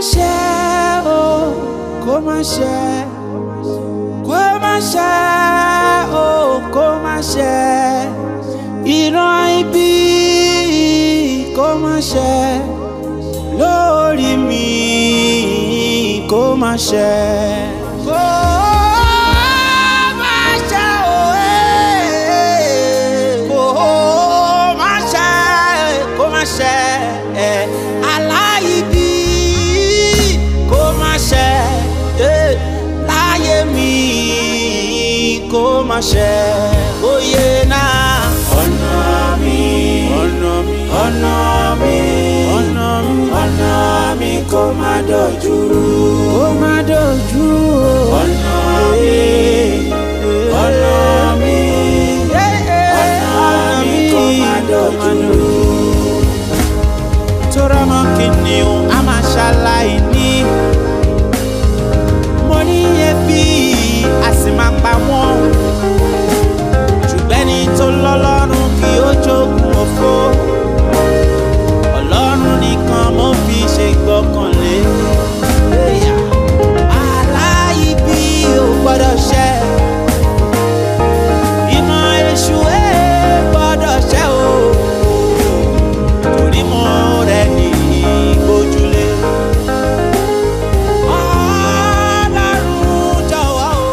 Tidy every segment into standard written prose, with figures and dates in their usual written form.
Ṣe o, kó má ṣe, kó má ṣe o, kó má ṣe. Ìran ibi kó má ṣe lórí mi, kó má ṣe. Kó má ṣe o, kó má ṣe, kó má ṣe. Aláìbí kó má ṣe láyé mi, kó má ṣe. Oyè náà. Ọ̀nà mi, ọ̀nà mi, ọ̀nà mi, ọ̀nà mi, ọ̀nà mi kó má dojú rú. Kó má dojú rú. Ọ̀nà mi, ọ̀nà mi, ọ̀nà mi kó má dojú rú. Tóra mọ́ kìnìún, a máa ṣaláì ní. Mo ní ebi, a sì máa pa wọ́n. Ṣùgbọ́n ẹni tó lọ́lọ́run kì ó jogún òfo. Ọlọ́run nìkan mo fi ṣe gbọ́kànlé. Aláìbí ò gbọ́dọ̀ ṣẹ. Ìmọ̀ èṣù ẹ̀ gbọ́dọ̀ ṣẹ o. Torí mo rẹ̀ ní gbójúlé. Ọlọ́run jọ̀wọ́ o.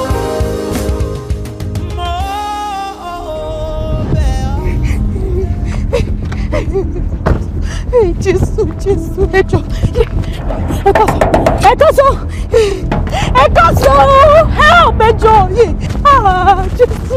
Mo bẹ̀ ọ́. Jésù, Jésù, ẹ jọ̀ọ́, ẹ káàsán, ẹ káàsán, ẹ káàsán, help, ẹ jọ̀ọ́, ah, Jésù.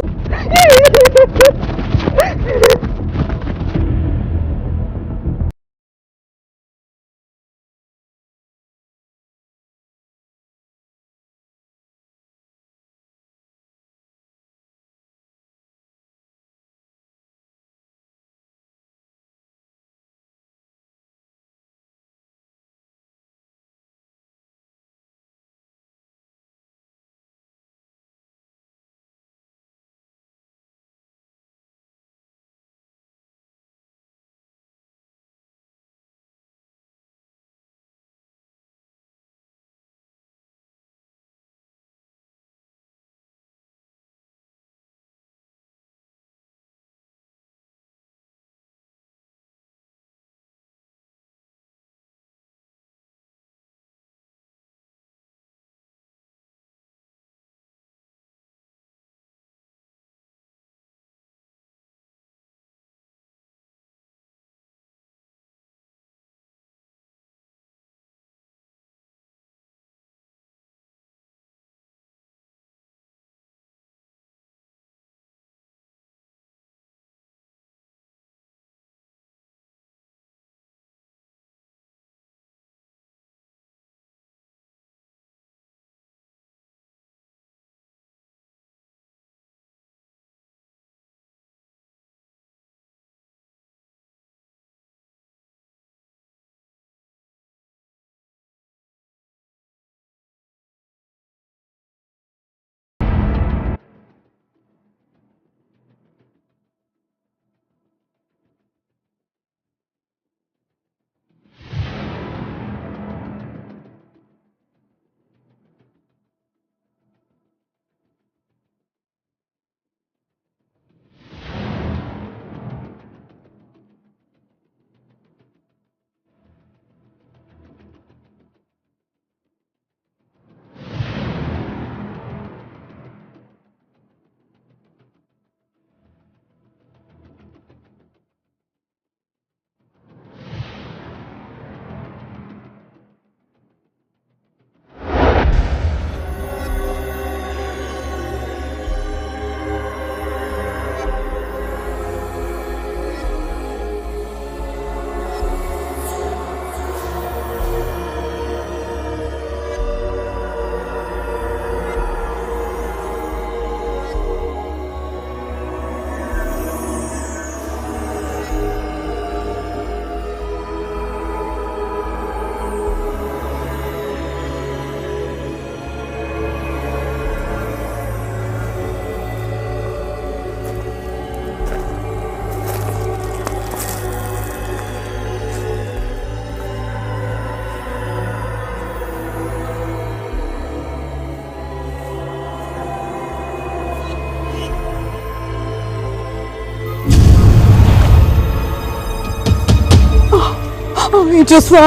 Ẹ jọ̀ọ́ sà,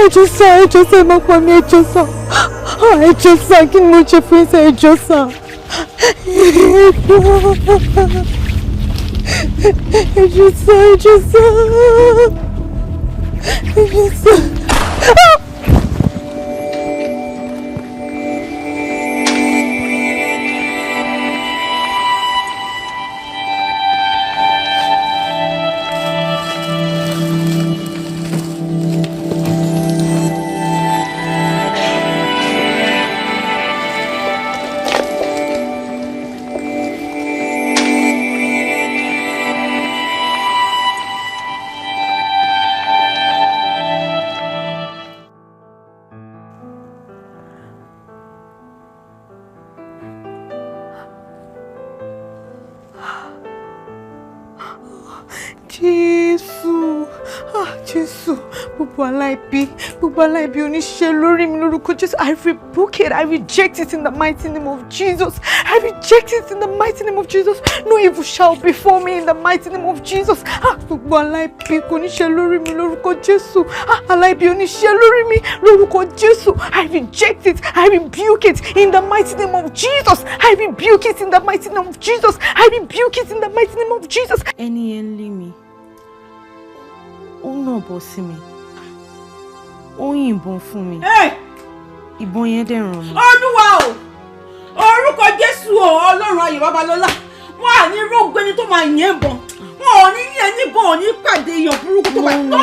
ẹ jọ̀ọ́ sà, ẹ jọ̀ọ́ sà, ẹ má pa mí, ẹ jọ̀ọ́ sà. Ẹ jọ̀ọ́ sà, kí ni mo ṣe fún yín sà, ẹ jọ̀ọ́ sà. Ẹ jọ̀ọ́ sà, ẹ jọ̀ọ́ sà. Ẹ jọ̀ọ́ sà. Jésù, ah Jésù, gbogbo aláìbí, gbogbo aláìbí oníṣẹ́ lórí mi lórúkọ Jésù. I rebuke it, I reject it in the mighty name of Jesus. I reject it in the mighty name of Jesus. No evil shall befall me in the mighty name of Jesus. Ah, gbogbo aláìbí oníṣẹ́ lórí mi lórúkọ Jésù. Ah, aláìbí oníṣẹ́ lórí mi lórúkọ Jésù. I reject it, I rebuke it in the mighty name of Jesus. I rebuke it in the mighty name of Jesus. I rebuke it in the mighty name of Jesus. Ẹni yẹn ń lé mi, ó nà bọ́ sí mi, ó yìnbọn fún mi, ìbọn yẹn dẹ̀ ràn mí. Olúwa o, orúkọ Jésù o, Ọlọ́run ayọ̀ Babalọ́lá, wọn à ní rógbé ni tó máa yẹn bọ̀n, wọn ò ní ní ẹni bọ̀n, ò ní pàdé èèyàn burúkú tó bá tó.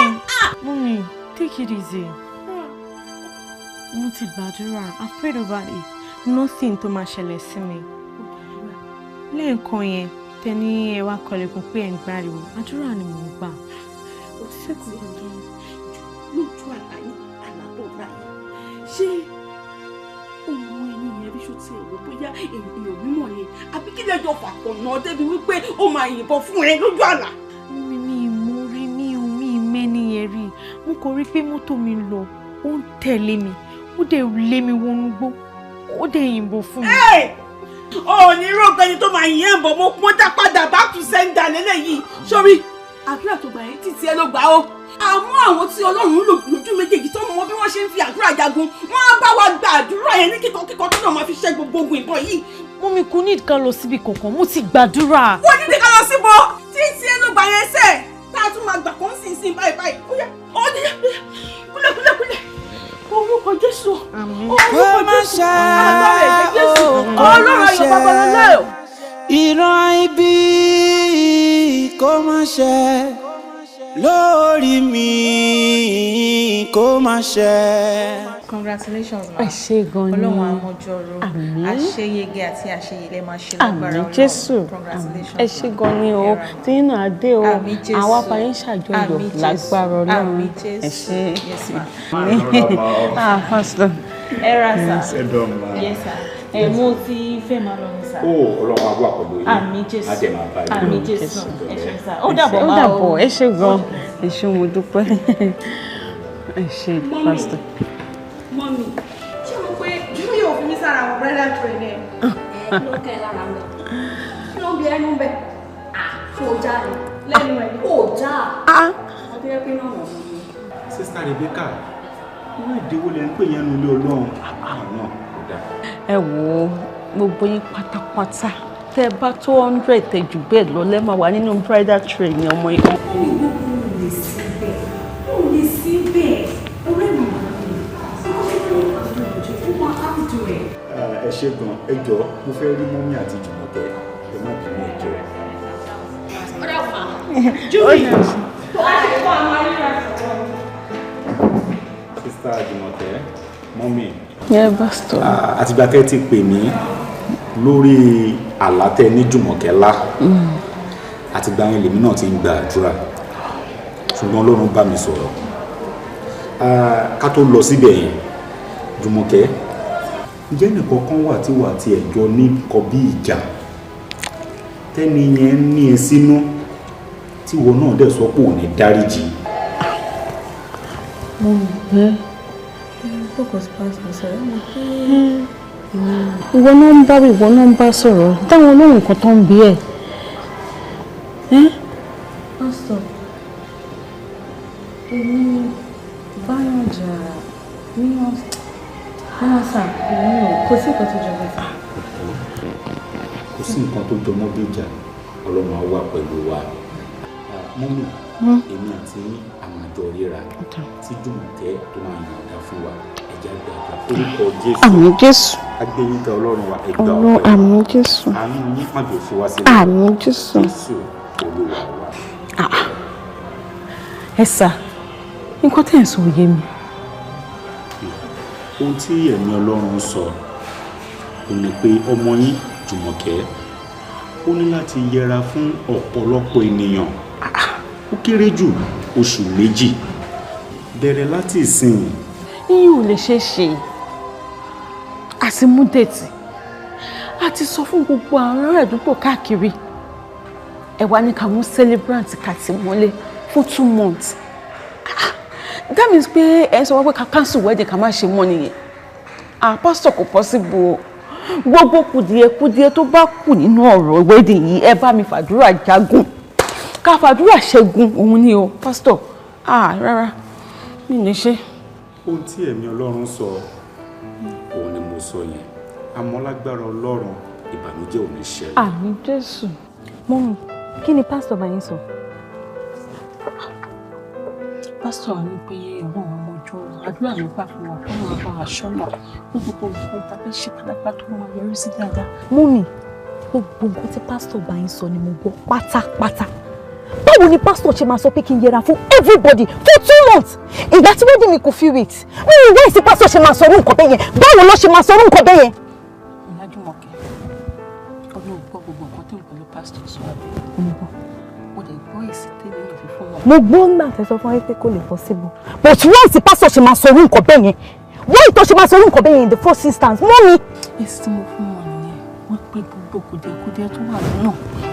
Mummy, take it easy. Mo ti gbàdúrà, I've prayed over it, nothing tó máa ṣẹlẹ̀ sí mi. Lẹ́ẹ̀kan yẹn, tẹ́ni ẹ wá kọlẹ̀kùn pé ẹ̀ ń gbáriwo, àdúrà ni mò ń gbà. Lójú àlá yìí, àlá tó rà yìí, ṣé òun ẹni yẹn rí ṣó tiẹ̀ wò bóyá èèyàn mímọ̀ ni àbí kí lẹ́jọ́ fàpọ̀ náà débi wípé ó máa yìnbọn fún ẹ lójú àlá? Mi mú rí, mi ò mi mẹ́ni yẹn rí. Mo kàn rí pé mọ́tò mi lọ, ó ń tẹ̀lé mi, ó dẹ̀ lé mi wọnú gbó, ó dẹ̀ yìnbọn fún mi. Ò ní rògbò ẹni tó máa yìn bọ̀, mo pọ́n dá padà back to sender lélẹ́yìí. Sórí àdúrà tó gbà yẹn títí ẹ ló gbà ó. Àmọ́ àwọn tí Ọlọ́run ń lò lójú méjèèjì tó mọ bí wọ́n ṣe ń fi àdúrà jagun, wọ́n á bá wa gba àdúrà yẹn ní kíkọ́kíkọ́ tó náà máa fi ṣẹ́ gbogbo ogun ìbọn yìí. Mummy, kò ní ká lọ síbi kankan, mo ti gbàdúrà. Wọ́n ní ká lọ síbo títí ẹ ló gbà yẹn sẹ́ẹ̀ tá a tún máa gbà kó ń sìn sìn báyìí báyìí. Ó yá, ó ní kúlẹ̀ kúlẹ̀ kúlẹ̀. Orúkọ Jésù, orúkọ Jésù, agbára ẹ̀jẹ̀ Jésù, Ọlọ́run ayọ̀ Babalọ́lá o. Ìran ibi kó má ṣe lórí mi, kó má ṣe. Congratulations ma. Ẹ ṣé gan ni. Ọlọ́run àmójọrò. Àṣeyege àti àṣeyẹlẹ máa ṣe lágbára Ọlọ́run. Àmín Jésù. Congratulations. Ẹ ṣé gan ni o. Tí yín náà dé o. Àwa bá yín ṣàjọyọ̀ lágbára Ọlọ́run. Ẹ ṣé. Yes ma. Ah, pastor. Ẹ ra sà. Yes sir. Ẹ mo ti fẹ́ máa lọ ní sà. Ó Ọlọ́run á wà pẹ̀lú yín. Àmín Jésù. Á dẹ̀ máa bá yín. Àmín Jésù. Ẹ ṣé sà. Ó dàbọ̀ Ó máa o. dàbọ̀, ẹ ṣé gan. Ẹ ṣé, mo dúpẹ́. Ẹ ṣé, pastor. Mọ́mí, ṣé mo pé Júlí yóò fi mí sára àwọn bridal train ẹ̀? Ẹ kí ló kẹ́ ẹ lára ń bẹ̀? Kí ló ń bí ẹnu ń bẹ̀? Ṣé o já ni? Lẹ́nu ẹ̀. O já. Wọ́n tó yẹ pé náà wọ̀n mi. Sista Rebecca, irú ìdíwọ́ lẹ ń pè yẹn nu ilé Ọlọ́run àwọn kò dáa. Ẹ wò ó, gbogbo yín pátápátá tẹ́ bá tó 100 tẹ́ jù bẹ́ẹ̀ lọ lẹ́ máa wà nínú bridal train ní ọmọ yìí. Ó lè síbẹ̀, ó lè síbẹ̀, ọ̀rẹ́ mi Ẹ ṣé gan, ẹ jọ̀ọ́, mo fẹ́ rí mọ́mí àti Jùmọ̀kẹ́, ẹ má bínú, ẹ jọ̀ọ́. Júlí, tó bá ṣe kọ́ àwọn aríra sọ̀rọ̀. Sista Jùmọ̀kẹ́, mọ́mí. Yeah, pastor. Àtìgbà tẹ́ ti pè mí lórí àlá tẹ́ ní Jùmọ̀kẹ́ lá, àtìgbà yẹn lèmi náà ti ń gba àdúrà, ṣùgbọ́n Ọlọ́run bá mi sọ̀rọ̀. Ká tó lọ síbẹ̀ yẹn, Jùmọ̀kẹ́, ǹjẹ́ nìkan kan wà tí wà tí ẹ̀jọ́ ní kọ bí ìjà tẹ́ni yẹn ń ní ẹ sínú tí ìwọ náà dẹ̀ sọ pé ò ní dáríjì? Mo bẹ́ẹ̀. Ìwọ náà ń bá ìwọ náà ń bá sọ̀rọ̀ táwọn olóhùn kan tó ń bí ẹ̀. Pásítọ̀, èmi Báyọ̀ jà mímọ́ sà, kò sí nǹkan tó jọ bẹ́ẹ̀ sà. Kò sí nǹkan tó jọmọ́ bí ìjà, Ọlọ́run á wà pẹ̀lú wa. Mọ́mì, èmi àti yín àwọn àjọ ríra tí Jùmọ̀kẹ́ tó máa yàn ọ̀dà fún wa. Ẹ̀jẹ̀ àgbàgbà orúkọ Jésù. Àmín Jésù. Agbẹ́yìnká Ọlọ́run wa, ẹgbà ọpẹ́. Àmín Jésù. Àánú yín má jò fún wa sílẹ̀. Àmín Jésù. Jésù Olúwa wa. Ẹ sà, nǹkan tẹ́ ẹ̀ ń sọ òye mi. Ohun tí ẹ̀mí Ọlọ́run sọ ò ní pé ọmọ yín Jùmọ̀kẹ́ ó ní láti yẹra fún ọ̀pọ̀lọpọ̀ ènìyàn. Ó kéré jù oṣù 2 bẹ̀rẹ̀ láti ìsìn. Yín ò lè ṣeé ṣe. Àti mú déètì, a ti sọ fún gbogbo àwọn ará àdúgbò káàkiri. Ẹ wá ní ká mú celebrant ká ti mọ́lé fún 2 months. That means pé ẹ sọ wá pé ká cancel wedding, ká má ṣe mọ́ nìyẹn. Ah, pastor, kò possible o. Gbogbo kùdìẹ̀kùdìẹ̀ tó bá kù nínú ọ̀rọ̀ wedding yìí, ẹ bá mi fàdúrà jagun, ká fàdúrà ṣẹ́gun òun ni o, pastor. Ah, rárá, mi ní ṣe. Ohun tí ẹ̀mí Ọlọ́run sọ òun ni mo sọ yẹn. Àmọ́ lágbára Ọlọ́run, ìbànújẹ́ ò ní ṣẹlẹ̀. Àmín Jésù. Mọ́mì, kí ni pásítọ̀ bá yín sọ? Pásítọ̀ ní pé ọ̀rọ̀ àwọn ọmọ ọjọ́ àdúrà ló bá fún wa, fún wa bá aṣọ náà ní gbogbo nǹkan tá a fẹ́ ṣe pátápátá tó máa yọrí sí dáadáa. Mọ́mì, gbogbo nǹkan tí pásítọ̀ bá yín sọ ni mo gbọ́ pátápátá. Báwo ni pásítọ̀ ṣe máa sọ pé kí n yẹra fún everybody for 2 months? Ìgbà tí wedding mi kò few weeks, mi ò wá ìsí pásítọ̀ ṣe máa sọ orú nǹkan bẹ́ẹ̀ yẹn. Báwo ló ṣe máa sọ orú nǹkan bẹ́ẹ̀ yẹn? Ọlájúmọ̀kẹ́, Ọlọ́run gbọ́ gbogbo nǹkan tó ń pẹ̀lú pásítọ̀ sọ àbí? Mo lè gbọ́ èsì tèmi náà fi fún wọn. Mo gbọ́ ńgbà tẹ́ sọ fún wa pé kò lè possible. But why ìsí pásítọ̀ ṣe máa sọ orú nǹkan bẹ́ẹ̀ yẹn? Why ìtọ́ ṣe máa sọ orú nǹkan bẹ́ẹ̀ yẹn in the first instance? Mọ́mì. Èsì tí mo fún wọn nìyẹn, wọ́n pé gbogbo kùdìẹ̀kudiẹ tó wà lọ́nà,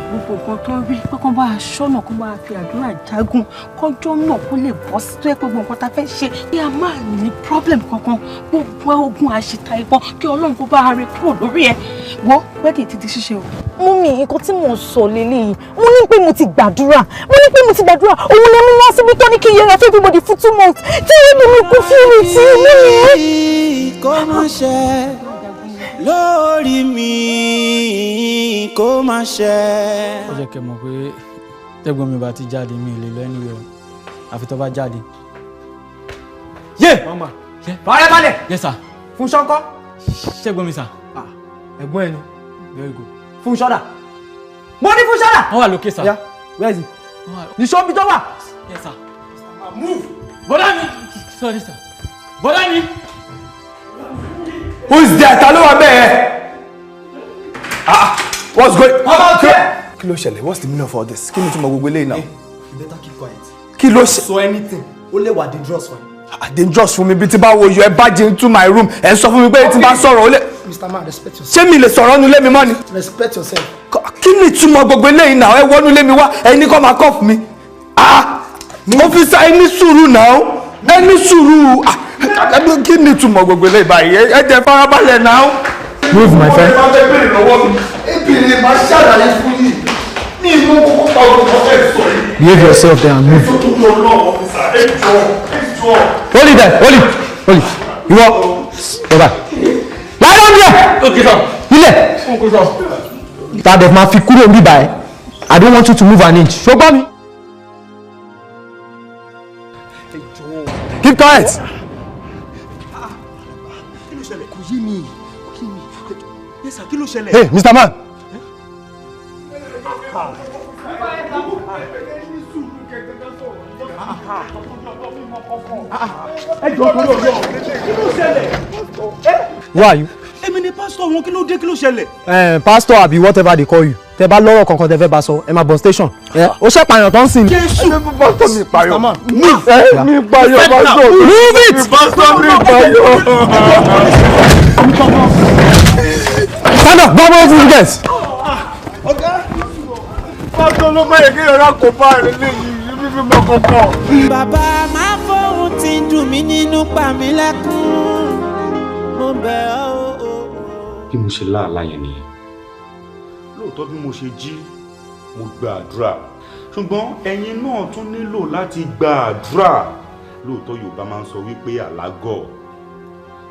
gbogbo nǹkan tó ń rí pé kán bá aṣọ náà, kán bá fi àdúrà jagun kọjọ́ náà kó lè bọ́ sí, tó yẹ pé gbogbo nǹkan tá a fẹ́ ṣe kí a má ní problem kankan, gbogbo ogun àṣetà ìbọn kí Ọlọ́run kó bá a rẹ kúrò lórí ẹ̀. Wo wedding ti di ṣíṣe o. Mummy, nǹkan tí mò ń sọ lélẹ́yìí, mo ní pé mo ti gbàdúrà, mo ní pé mo ti gbàdúrà, òun lè mú wá síbi tó ní kí n yẹra fún everybody fún 2 months tí èmi mi kú fún mi tí mummy. Kó má ṣe lórí mi, kó má ṣe. Ó jẹ́ kẹ́ mọ̀ pé tẹ́gbọ́n mi bá ti jáde, mi ò lè lọ anywhere o, àfi tó bá jáde. Yé! Fara balẹ̀! Yes sir. Fúnṣọ́ ńkọ́? Ṣẹ́gbọ́n mi sir. Ẹ̀gbọ́n ẹ ni. Very good. Fúnṣọ́ dà? Mo ní Fúnṣọ́ dà! Wọ́n wà lókè sir. Yeah, where is he? Nìṣó bí tó wà. Yes sir. Move! Bọ́dá mi! Sorry sir. Bọ́dá mi! Who is there? Ta ló wà bẹ́ẹ̀? Ah, what's going on? Kí ló ṣẹlẹ̀? What's the meaning of all this? Kí ni ìtumọ̀ gbogbo eléyìí náà? You better keep quiet. Kí ló ṣe? Sọ anything. Ó lè wà dangerous for you. Ah, dangerous fún mi bí tí bá wo yọ ẹ bá jẹ into my room. Ẹ sọ fún mi pé tí bá sọ̀rọ̀ ó lè. Mr. Man, respect yourself. Ṣé mi lè sọ̀rọ̀ nulẹ̀ mi mọ́ ni? Respect yourself. Kí ni ìtumọ̀ gbogbo eléyìí náà? Ẹ wọnú ilé mi wá, ẹ ní kó máa kọ́ fún mi. Ah, officer, ẹ ní sùúrù náà. Ẹ ní sùúrù. Kí ni ìtumọ̀ gbogbo eléyìí báyìí? Ẹ jẹ́ farabalẹ̀ náà. Move, my friend. Ọ̀rẹ́ máa fẹ́ bèrè lọ́wọ́ mi. Ebèrè máa ṣàlàyé fún yìí. Ní inú kókó pa olùkọ́ fẹ́ sọ yìí. Behave yourself there and move. Ẹ tó tó lọ, officer, ẹ jọ, ẹ jọ. Hold it there, hold it, hold it. Ìwọ, bye bye. Lie down there. Okay sir. Ilẹ̀. Okay sir. Tàdé máa fi kúrò níbí báyìí. I don't want you to move an inch. Ṣó gbọ́ mi? Keep quiet. Kí ló ṣẹlẹ̀? Kò yé mi. Kò yé mi. Yes sir, kí ló ṣẹlẹ̀? Hey, Mr. Man. Ẹ jọ̀ọ́, torí Ọlọ́run. Kí ló ṣẹlẹ̀? Who are you? Èmi ni pásítọ̀ wọn, kí ló dé, kí ló ṣẹlẹ̀? Pastor àbí whatever they call you. Tẹ bá lọ́rọ̀ kankan tẹ fẹ́ bá sọ, ẹ máa bọ̀ station. Ó ṣe pààyàn tó ń sìn. Jésù. Pásítọ̀ mi pààyàn. Move. Mi pààyàn, pásítọ̀. Move it. Pásítọ̀ mi pààyàn. Stand up, go go go get. Ọ̀gá. Pásítọ̀ ló máa yẹ kí ìrora kò bá rẹ̀ léyìí fífi mọ́ kọ̀ọ̀kan. Bàbá máa fóun tí ń dùn mí nínú pa mí lẹ́kún. Mo bẹ̀ ọ́ o. Bí mo ṣe láàlá yẹn nìyẹn. Lóòótọ́ bí mo ṣe jí, mo gba àdúrà. Ṣùgbọ́n ẹ̀yin náà tún nílò láti gba àdúrà Lóòótọ́ Yorùbá máa ń sọ wípé àlá gọ̀,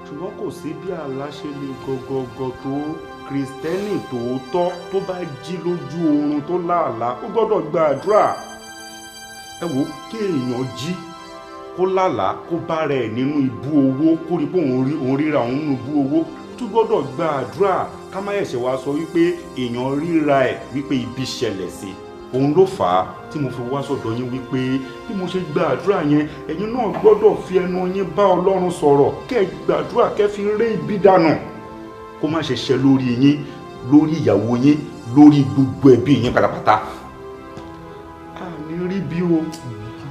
ṣùgbọ́n kò sí bí àlá ṣe lè gọgọgọ tó. Kristẹni tòótọ́ tó bá jí lójú oorun tó láàlá, ó gbọ́dọ̀ gba àdúrà. Ẹ wò, kí èèyàn jí kó lálàá kó bá rẹ̀ nínú ibú owó, kó rí pé òun ríra òun nínú ibú owó, tó gbọ́dọ̀ gba àdúrà. Ká má ẹ̀ṣẹ̀ wá sọ wípé èèyàn ríra ẹ̀ wípé ibi ṣẹlẹ̀ sí. Òun ló fà á tí mo fi wá sọ̀dọ̀ yín wípé bí mo ṣe gba àdúrà yẹn, ẹ̀yin náà gbọ́dọ̀ fi ẹnu yín bá Ọlọ́run sọ̀rọ̀, kẹ́ ẹ gbàdúrà kẹ́ fi ré ibi dànù, kó má ṣe ṣẹ lórí yín, lórí ìyàwó yín, lórí gbogbo ẹbí yín pátápátá. Àní rí bí o,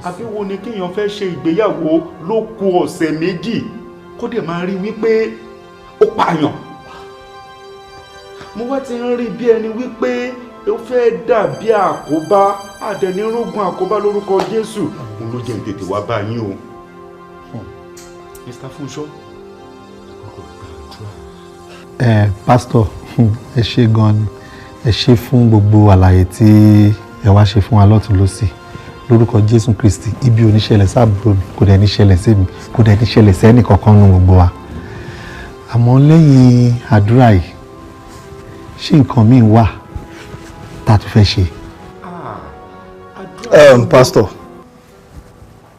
àbí wo ni kéèyàn fẹ́ ṣe ìgbéyàwó ló kù ọ̀sẹ̀ méjì kó dẹ̀ máa rí wípé ó pààyàn. Mo wá ti ń rí bí ẹni wípé ó fẹ́ dàbí àkóbá, àdẹnirógun àkóbá lórúkọ Jésù. Òun ló jẹ́ ń tètè wá bá yín o. Mr. Funsho, gbàdúrà. Ẹ pásítọ̀, ẹ ṣé gan ni, ẹ ṣé fún gbogbo àlàyé tí ẹ wá ṣe fún wa lọ́tùn lósì. Lórúkọ Jésù Kristi, ibi ò ní ṣẹlẹ̀ sábúrò mi, kò dẹ̀ ní ṣẹlẹ̀ sí mi, kò dẹ̀ ní ṣẹlẹ̀ sẹ́nì kankan nu gbogbo wa. Àmọ́ lẹ́yìn àdúrà yìí, ṣé nǹkan míì wà tá a tún fẹ́ ṣe? Pastor,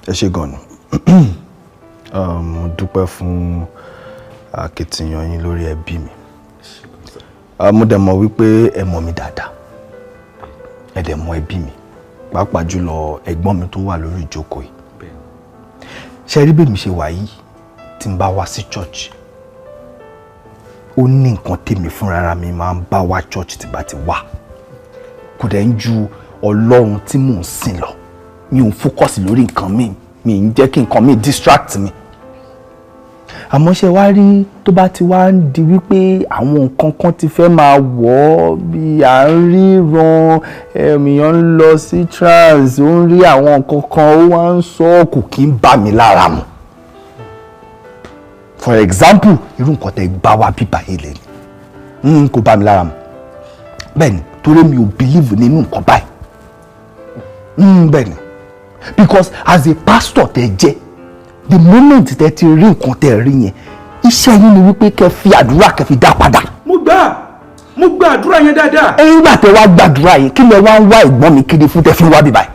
ẹ ṣé gan ni. Mo dúpẹ́ fún akitiyan yín lórí ẹbí mi. Mo dẹ̀ mọ̀ wípé ẹ mọ̀ mi dáadáa, ẹ dẹ̀ mọ̀ ẹbí mi, pàápàá jùlọ ẹ̀gbọ́n mi tó wà lórí ìjókòó yìí. Ṣe rí bèmi ṣe wà yìí, tí n bá wá sí church, ó ní nǹkan tèmi fúnra mi máa ń bá wá church tí bá ti wá. Kò dẹ̀ ń ju Ọlọ́run tí mò ń sìn lọ. Mi ò ń focus lórí nǹkan mi, mi ń jẹ́ kí nǹkan mi distract mi. Àmọ́ ṣe wá rí tó bá ti wá ń di wípé àwọn nǹkan kan ti fẹ́ máa wọ̀ ọ́, bí à ń ríran, èèyàn ń lọ sí trance, ó ń rí àwọn nǹkan kan, ó wá ń sọ, kò kí ń bá mi lára mu. For example, irú nǹkan tẹ́ bá wá bíbá yìí lẹ́nu, kò bá mi lára mu. Bẹ́ẹ̀ ni, torí mi ò believe nínú nǹkan báyìí. Bẹ́ẹ̀ ni, because as a pastor tẹ́ jẹ́, the moment tẹ́ ti rí nǹkan tẹ́ rí yẹn, iṣẹ́ yín ni wípé kẹ́ fi àdúrà kẹ́ fi dá padà. Mo gbà àdúrà yẹn dáadáa. Ẹ̀yin gbà tẹ́ wá gbàdúrà yẹn, kí lẹ wá ń wá ẹ̀gbọ́n mi kiri fún tẹ́ fi wá bíbáyìí?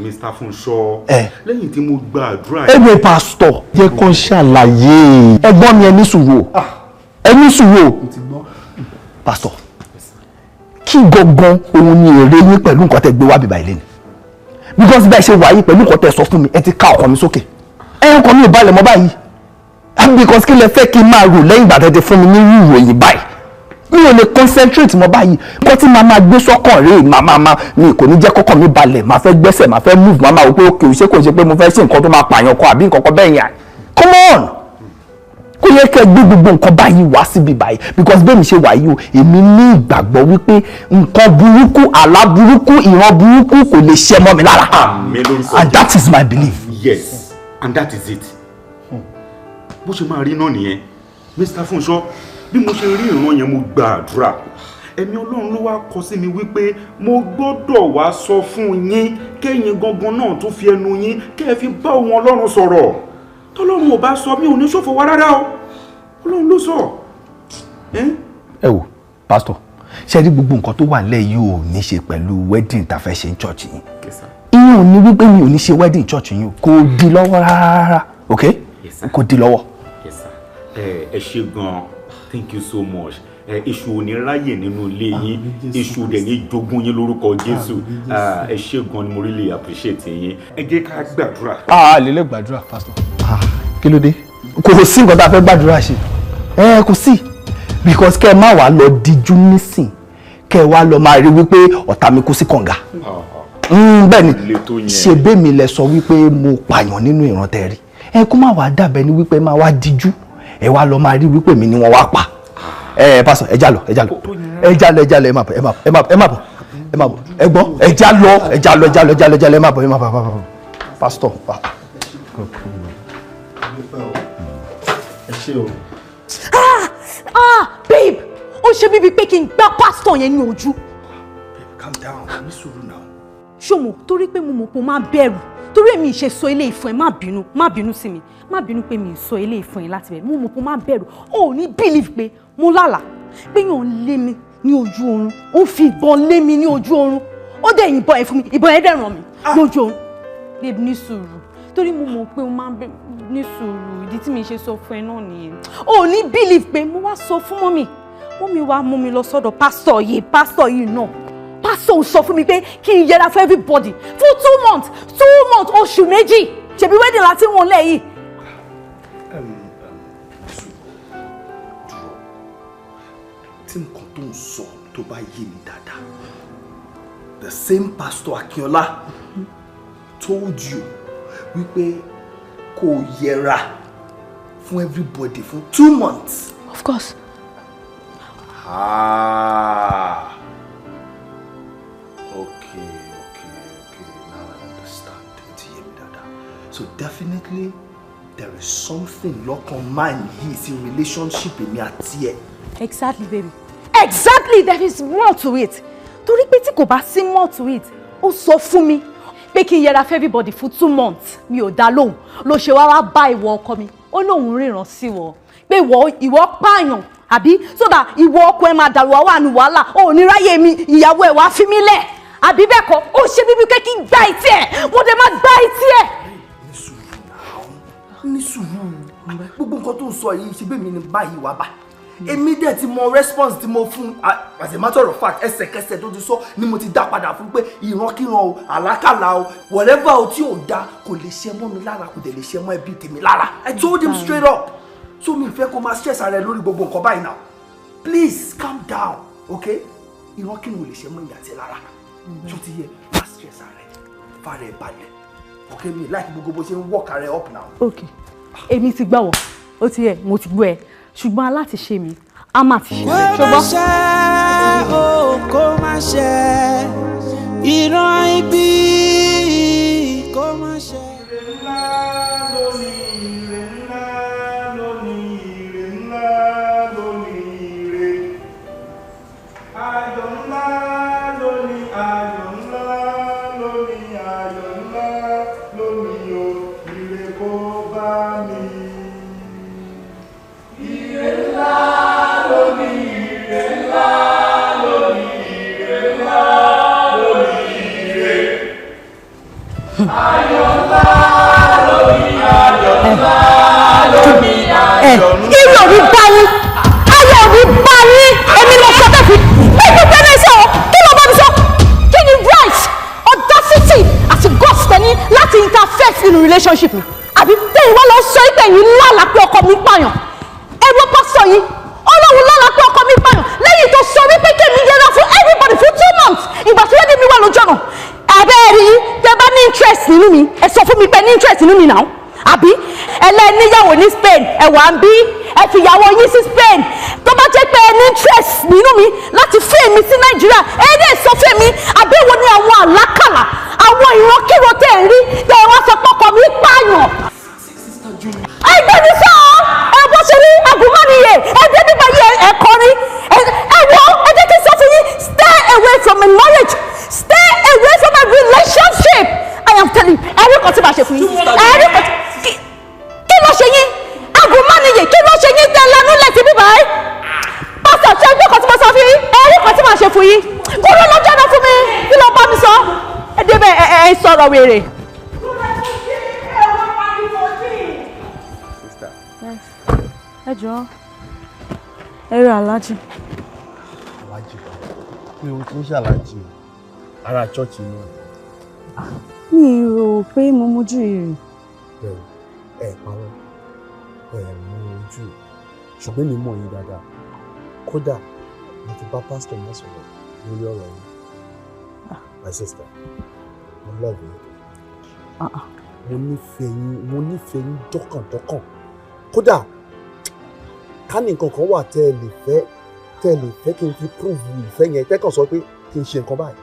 Mr. Funsho, lẹ́yìn tí mo gba àdúrà yẹn. Ẹ wẹ pastor, jẹ́ kó ṣàlàyé. Ẹ̀gbọ́n mi, ẹ ní sùúrù o, ẹ ní sùúrù o. Pastor, kí gangan òun ni èrè yín pẹ̀lú nǹkan tẹ́ gbé wá bíbáyìí lẹ́nu? Because bẹ́ẹ̀ ṣe wà yìí pẹ̀lú nǹkan tẹ́ sọ fún mi, ẹ ti ká ọkàn mi sókè. Ọkàn mi ò balẹ̀ mọ́ báyìí. Because kí lẹ fẹ́ kí n máa rò lẹ́yìn ìgbà tẹ́ ti fún mi ní ìròyìn báyìí? Mi ò lè concentrate mọ́ báyìí. Nǹkan tí màá máa gbé sọ́kàn rèé, màá mi kò ní jẹ́ kọ́kàn mi balẹ̀, màá fẹ́ gbẹ́sẹ̀, màá fẹ́ move, màá máa wò pé òkè òṣè kò ṣe pé mo fẹ́ ṣe nǹkan tó máa pààyàn kan àbí nǹkan kan bẹ́ẹ̀ yẹn. Come on! Kò yẹ kẹ́ gbé gbogbo nǹkan báyìí wá síbi báyìí, because bẹ́ẹ̀ mi ṣe wà yìí o, èmi ní ìgbàgbọ́ wípé nǹkan burúkú, àlá burúkú, ìran burúkú kò lè ṣẹ mọ́ mi lára. Àmín lórúkọ. And that is my belief. Yes, and that is it. Bó ṣe máa rí náà nìyẹn, Mr. Funsho. Bí mo ṣe rí ìran yẹn, mo gba àdúrà. Ẹ̀mí Ọlọ́run ló wá kọ sí mi wípé mo gbọ́dọ̀ wá sọ fún yín, kẹ́yìn gangan náà tún fi ẹnu yín kẹ́ ẹ fi bá òun Ọlọ́run sọ̀rọ̀. Tọ́lọ́run ò bá sọ, mi ò ní ṣòfò wá rárá o. Ọlọ́run ló sọ. Ẹ wò pásítọ̀, ṣe rí gbogbo nǹkan tó wà nílẹ̀ yìí ò ní ṣe pẹ̀lú wedding tá a fẹ́ ṣe ní church yín. Ìyẹn ò ní wípé mi ò ní ṣe wedding church yín o, kò di lọ́wọ́ rárá, ok? Kò di lọ́wọ́. Yes sir. Ẹ ṣé gan-an. Thank you so much. Èṣù ò ní ráyè nínú ilé yín, èṣù dẹ̀ ní jogún yín lórúkọ Jésù. Ẹ ṣé gan ni, mo really appreciate yín. Ẹ jẹ́ ká gbàdúrà. A lè lè gbàdúrà pastor. Kí ló dé? Kò sí nǹkan tá a fẹ́ gbàdúrà ṣe. Kò sí, because kẹ́ ẹ má wàá lọ díjú nísìn, kẹ́ ẹ wá lọ máa rí wípé ọ̀tá mi kú sí kànga. Bẹ́ẹ̀ ni, ṣe bẹ́ẹ̀ mi lẹ sọ wípé mo pààyàn nínú ìran tẹ́ rí. Ẹ kó má wàá dàbẹ́ ni wípé má wàá díjú, ẹ wá lọ máa rí wípé mi ni wọ́n wá pa. Ẹ pásọ, ẹ já lọ, ẹ já lọ, ẹ já lọ, ẹ já lọ, ẹ má bọ̀, ẹ má bọ̀, ẹ má bọ̀, ẹ má bọ̀, ẹ má bọ̀, ẹ gbọ́, ẹ já lọ, ẹ já lọ, ẹ já lọ, ẹ já lọ, ẹ já lọ, ẹ má bọ̀, ẹ má bọ̀, ẹ má bọ̀, pásítọ̀. Ẹ ṣé o. Ah babe, ó ṣe bíbi pé kí n gbá pásítọ̀ yẹn ní ojú. Calm down, ní sùúrù náà. Ṣó mọ̀, torí pé mo mọ̀ pé o máa bẹ̀rù Torí èmi ṣe sọ eléyìí fún ẹ, má bínú, má bínú sí mi, má bínú pé mi ì sọ eléyìí fún ẹ láti bẹ̀rẹ̀. Mo mọ̀ pé ó má bẹ̀rù. O ò ní believe pé mo lálàá pé yàn ń lé mi ní ojú oorun, ó fi ìbọn lé mi ní ojú oorun, ó dẹ̀ yìnbọn ẹ̀ fún mi, ìbọn ẹ̀ dẹ̀ ràn mí lójú oorun. Babe, ní sùúrù, torí mo mọ̀ pé o máa ń ní sùúrù. Ìdí tí mi ṣe sọ fún ẹ náà nìyẹn. O ò ní believe pé mo wá sọ fún mummy, mummy wá mú mi lọ sọ́dọ̀ pásítọ̀ yìí. Pásítọ̀ yìí náà, pásítọ̀ sọ fún mi pé kí n yẹra fún everybody fún 2 months. 2 months, oṣù 2. Ṣèbí wedding láti wọn lẹ̀ yìí. Dúró, tí nǹkan tó ń sọ tó bá yé mi dáadáa, the same Pastor Akínọlá told you wípé kó o yẹra fún everybody fún 2 months. Of course. Ah. Okay. Now I understand. Ó ti yé mi dáadáa. So definitely there is something lọ́kàn man yìí sí relationship èmi àti ẹ̀. Exactly, baby. Exactly, there is more to it. Torí pé tí kò bá sí more to it, ó sọ fún mi pé kí n yẹra fún everybody fún 2 months, mi ò dá lóhùn. Ló ṣe wá wá bá ìwọ ọkọ mi. Ó lóun ríran sí wọ pé ìwọ pààyàn, àbí? So that ìwọ ọkọ ẹ máa dàrú, wá wà ní wàhálà, ò ní ráyè mi, ìyàwó ẹ wàá fi mí lẹ̀, àbí bẹ́ẹ̀ kọ́? Ó ṣe bíbí pé kí n gbá etí ẹ̀, mo dẹ̀ máa gbá etí ẹ̀. Ní sùúrù, gbogbo nǹkan tó ń sọ yìí, ṣe bẹ́ẹ̀ mi ni báyìí wá bá èmi dẹ̀ ti mọ response tí mo fún. As a matter of fact, ẹsẹ̀kẹsẹ̀ tó ti sọ ni mo ti dá padà fún pé ìrankíran o, àlákàlà o, whatever o, tí ò da kò lè ṣe mọ́ mi lára, kò dẹ̀ lè ṣe mọ́ ẹbí tèmi lára. I told him straight up. So mi fẹ́ kó máa stress ara ẹ lórí gbogbo nǹkan báyìí now. Please calm down, okay? Ìrankíran ò lè ṣe mọ́ ìyá tiẹ̀ lára. Tó ti yẹ, má stress ara ẹ, fara ẹ balẹ̀, okay? Mi like gbogbo bó ṣe ń work ara ẹ up now. Ok, èmi ti gbà wọ̀, ó ti yẹ, mo ti gbọ́ ẹ, ṣùgbọ́n aláti ṣe mi á má ti ṣe. Kó má ṣe o, kó má ṣe ìran ibi, kó má ṣe. Ire ńlá lónìí, ire ńlá lónìí, ire ńlá lónìí, ire. Ayọ̀ ńlá lónìí, ayọ̀ ńlá lónìí, ayọ̀ ńlá lónìí o, ire kó bá mi. Ire ńlá lónìí, ire ńlá lónìí, ire ńlá lónìí, ire. Ayọ̀ ńlá lónìí, ayọ̀ ńlá lónìí, ayọ̀ ńlá. Ire ò ní bá yín, ayọ̀ ò ní bá yín. Èmi lọ sọ bẹ́ẹ̀ fi bẹ́ẹ̀ bẹ́ẹ̀ sọ. Kí ló bá mi sọ? Kí ni right, audacity àti guts tẹ ní láti interfere nínú relationship mi? Àbí tẹ̀yìn wá lọ sọ pé yín lálàá pé ọkọ mi pààyàn? Ẹ wo pásítọ̀ yìí, Ọlọ́run lálàá pé ọkọ mi pààyàn lẹ́yìn tó sọ wípé kémi yẹra fún everybody fún 2 months ìgbà tí wedding mi wà lójú ọ̀nà. Abẹ́rẹ́ rí, tẹ bá ní interest nínú mi, ẹ sọ fún mi pé ní interest nínú mi náà. Àbí ẹlẹ́níyàwó ní Spain, ẹ wà ń bí, ẹ fi ìyàwó yín sí Spain. Tó bá jẹ́ pé ẹ ní interest nínú mi láti fún èmi sí Nàìjíríà, ẹ dẹ̀ sọ fún èmi. Àbí èwo ni àwọn àlákàlà, àwọn ìrankíran tẹ̀ ń rí tẹ̀ ẹ wá sọ pọ́kọ mi pààyàn? Ẹgbẹ́ mi sọ ẹ bó ṣe rí agùnmánìyẹ, ẹ dé bíbá yẹ ẹ kọrin. Ẹ wọ, ẹ jẹ́ kí n sọ fún yín, stay away from my marriage, stay away from my relationship. I am telling you, ẹ̀rí kan tí màá ṣe fún yín, ẹ̀rí kan tí. Kí ló ṣe yín, agùnmánìyẹ? Kí ló ṣe yín tẹ́ lánú lẹ̀ sí bíbá ẹ? Pásítọ̀, ṣé ẹgbẹ́ kan tí mo sọ fún yín, ẹ̀rí kan tí màá ṣe fún yín. Kúrò lọ́jọ́ náà fún mi. Kí ló bá mi sọ? Ẹ débẹ̀, ẹ ẹ sọ̀rọ̀ wèrè. Sister. Ẹ jọ̀ọ́, ẹ rí aláàjì? Aláàjì kan mi ò kí ń ṣàlájì o, ará church náà. Mi rò pé mo mójú ìrìn. Bẹ́ẹ̀, ẹ parọ́, ẹ mú ojú, ṣùgbọ́n mi mọ̀ yín dáadáa. Kódà mo ti bá pásítọ̀ náà sọ̀rọ̀ lórí ọ̀rọ̀ yìí. My sister, mo love you. Mo nífẹ̀ẹ́ yín, mo nífẹ̀ẹ́ yín dọ́kàndọ́kàn. Kódà ká ní nǹkan kan wà tẹ́ ẹ lè fẹ́, tẹ́ ẹ lè fẹ́ kí n fi prove ìfẹ́ yẹn, tẹ́kàn sọ pé kí n ṣe nǹkan báyìí,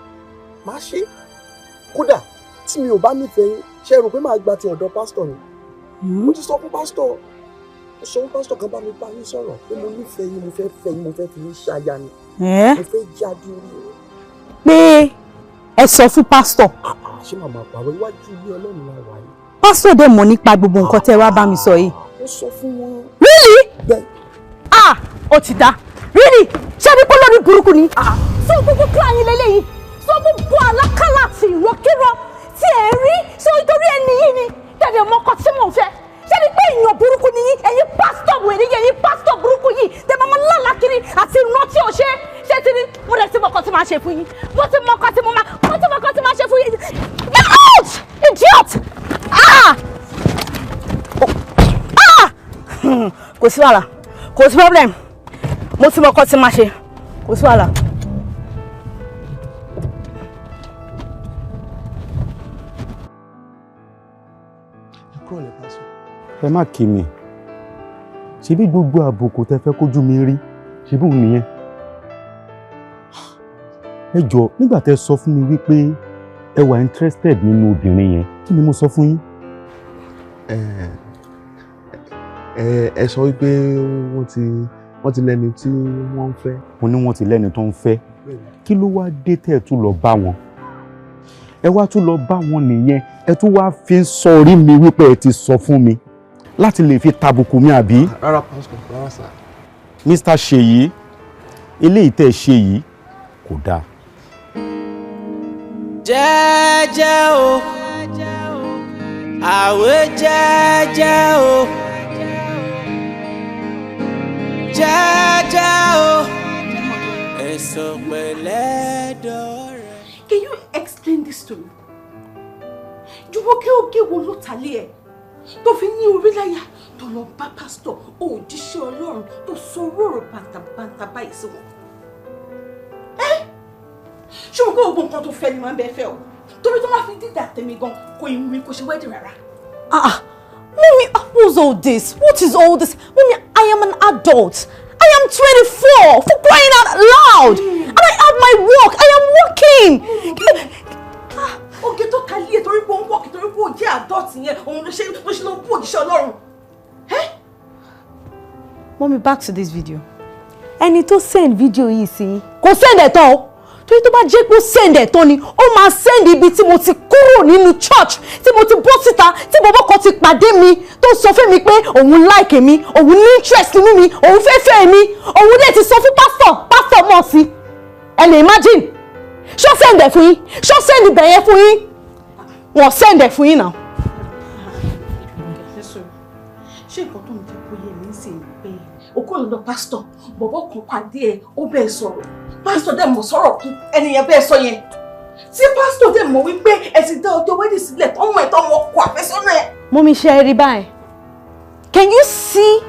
má ṣe. Kódà tí mi ò bá nífẹ̀ẹ́ yín, ṣé ẹ rò pé màá gba ti ọ̀dọ̀ pásítọ̀ ni? Mo ti sọ fún pásítọ̀, mo sọ fún pásítọ̀ kan bá mi bá yín sọ̀rọ̀ pé mo nífẹ̀ẹ́ yín, mo fẹ́ fẹ́ yín, mo fẹ́ fi yín ṣaya ni. Ẹ́? Mo fẹ́ jáde orí yín. Pé ẹ sọ fún pásítọ̀? Àṣé màmá pàrọ̀ iwájú ilé Ọlọ́run la wà yìí. Pásítọ̀ dẹ̀ mọ̀ nípa gbogbo nǹkan tẹ́ wá bá mi sọ yìí. Ó sọ fún wọn. Really? Bẹ́ẹ̀. Ah, ó ti dá. Really? Ṣé ní pọ́lọ́rí burúkú ni? Sọ gbogbo plan yín lélẹ́yìí. Sọ gbogbo àlákàlà àti ìrọ́kírọ́ tí ẹ̀ ń rí sọ nítorí ẹni yìí ni tẹ̀lé mọ́kọ tí mò ń fẹ́. Ṣé ní pé èèyàn burúkú ni yín? Ẹ̀yin pásítọ̀ wèrè yìí, ẹ̀yin pásítọ̀ burúkú yìí tẹ máa máa lálàá kiri àti ìran tí ò ṣe. Ṣé ti ní mo dẹ̀ ti mọ̀kọ tí màá ṣe fún yín? Mo ti mọ̀kọ tí mo máa mo ti mọ̀kọ tí màá ṣe fún yín. Get out! Idiot! Ah! Ah! Kò sí wàhálà, kò sí problem. Mo ti mọ̀kọ tí màá ṣe, kò sí wàhálà. Ẹ kúrò lẹ́ pásítọ̀. Ẹ má kí mi. Ṣebí gbogbo àbùkù tẹ fẹ́ kójú mi rí, ṣebí òun nìyẹn. Ẹ jọ̀ọ́, nígbà tẹ sọ fún mi wípé ẹ wà interested nínú obìnrin yẹn, kí ni mo sọ fún yín? Ẹ sọ wípé wọ́n ti lẹ́ni tí wọ́n ń fẹ́. Mo ní wọ́n ti lẹ́ni tó ń fẹ́. Kí ló wá dé tẹ́ ẹ tún lọ bá wọn? Ẹ wá tún lọ bá wọn nìyẹn, ẹ tún wá fi ń sọ orí mi wípé ẹ ti sọ fún mi láti lè fi tàbùkù mi àbí? Rárá pásítọ̀, rárá sà. Mr. Ṣèyí, eléyìí tẹ́ ẹ ṣe yìí kò dáa. Jẹ́jẹ́ o, àwẹ̀ jẹ́jẹ́ o, jẹ́jẹ́ o, ẹ̀sọ̀ pẹ̀lẹ́ dọ̀rẹ́. Can you explain this to me? Jùmọ̀kẹ́ oge wo ló ta lé ẹ̀ tó fi ní orí láyà tó lọ bá pásítọ̀ òjíṣẹ́ Ọlọ́run tó sọ ọ̀rọ̀ bàǹtàbàǹtà báyìí sí wọn? Ṣé mo kó gbogbo nǹkan tó fẹ́ ni máa ń bẹ fẹ́ o? Torí tó máa fi dídà tèmi gan kò ìwé kò ṣe wedding rárá. Ah, Mommy, what's all this? What is all this? Mommy, I am an adult. I am 24 for crying out loud. And I have my work. I am working. Oge tó ta lé ẹ̀ torí pé ó ń work torí pé ó jẹ́ adult yẹn òun ló ṣe ló bú òjíṣẹ́ Ọlọ́run. Mommy, back to this video. Ẹni tó send video yìí sí yín kò send ẹ̀ tán o. Torí tó bá jẹ́ pé ó send ẹ̀ tán ni ó máa send ibi tí mo ti kúrò nínú church tí mo ti bọ́ síta tí bọ́bọ́ kan ti pàdé mi tó sọ fún mi pé òun like mi, òun ní interest nínú mi, òun fẹ́ fẹ́ mi, òun dẹ̀ ti sọ fún pásítọ̀, pásítọ̀ mọ̀ sí. Ẹ lè imagine. Ṣó send ẹ̀ fún yín? Ṣó send ibẹ̀ yẹn fún yín? Wọ́n send ẹ̀ fún yín náà. Ṣé nǹkan tó ń jẹ́ kó yé mi ń sìn pé okó lọ́dọ̀ pásítọ̀ bọ̀bọ̀ kan pàdé ẹ̀ ó bẹ́ẹ̀ sọ̀rọ̀ pásítọ̀ dẹ̀ mọ̀ sọ̀rọ̀ kú ẹni yẹn bẹ́ẹ̀ sọ yẹn tí pásítọ̀ dẹ̀ mọ̀ wípé ẹ ti dá ọjọ́ wedding sílẹ̀ tọ́mọ ẹ̀ tọ́mọ ọkọ àfẹ́sọ́nà ẹ̀. Mummy, ṣe ẹ rí báyìí? Can you see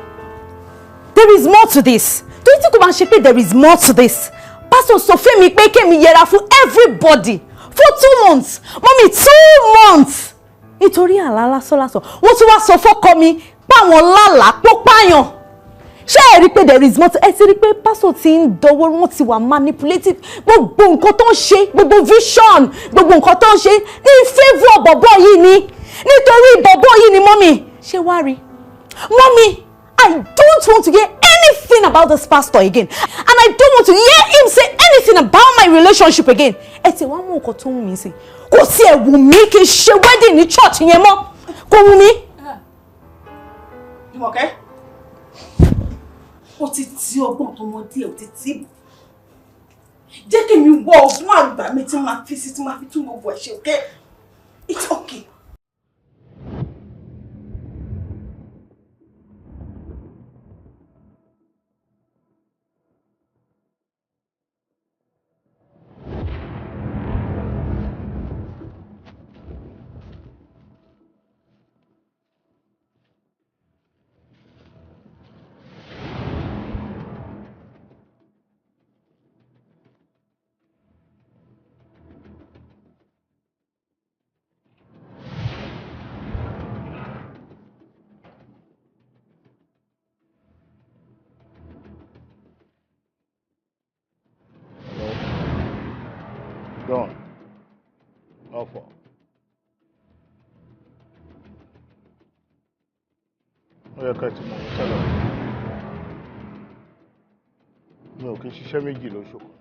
there is more to this? Torí tí kò máa ṣe pé there is more to this. Pásítọ̀ sọ fún mi pé kémi yẹra fún everybody for 2 months. Mummy, 2 months. Nítorí àlá lásánlásán wọ́n tún wá sọ fọ́kọ mi páwọn lálàá pópáyàn. Ṣé ẹ rí pé there is more to ẹ ti rí pé pásítọ̀ ti ń dọwọ́ wọ́n ti wà manipulative gbogbo nǹkan tó ń ṣe gbogbo vision gbogbo nǹkan tó ń ṣe ní favour bọ̀bọ̀ yìí ni nítorí bọ̀bọ̀ yìí ni mummy. Ṣé wá rí mummy, I don't want to hear anything about this pastor again and I don't want to hear him say anything about my relationship again. Ẹ ti wá mú nǹkan tó wù mí sí kò sí ẹ̀ wù mí kí n ṣe wedding ní church yẹn mọ́ kò wù mí. Jùmọ̀kẹ́, o ti ti ọgbọ́n tọmọdé ẹ o ti tí bò. Jẹ́ kí mi wọ ọgbọ́n àgbà mi tí máa fi sí tí máa fi tún gbogbo ẹ̀ ṣe, okay? It's okay. Don, ọ̀fọ̀. Ó yẹ ká ti mọ̀ mí tẹ́lẹ̀. Mi ò kí ń ṣiṣẹ́ méjì lóṣù kan.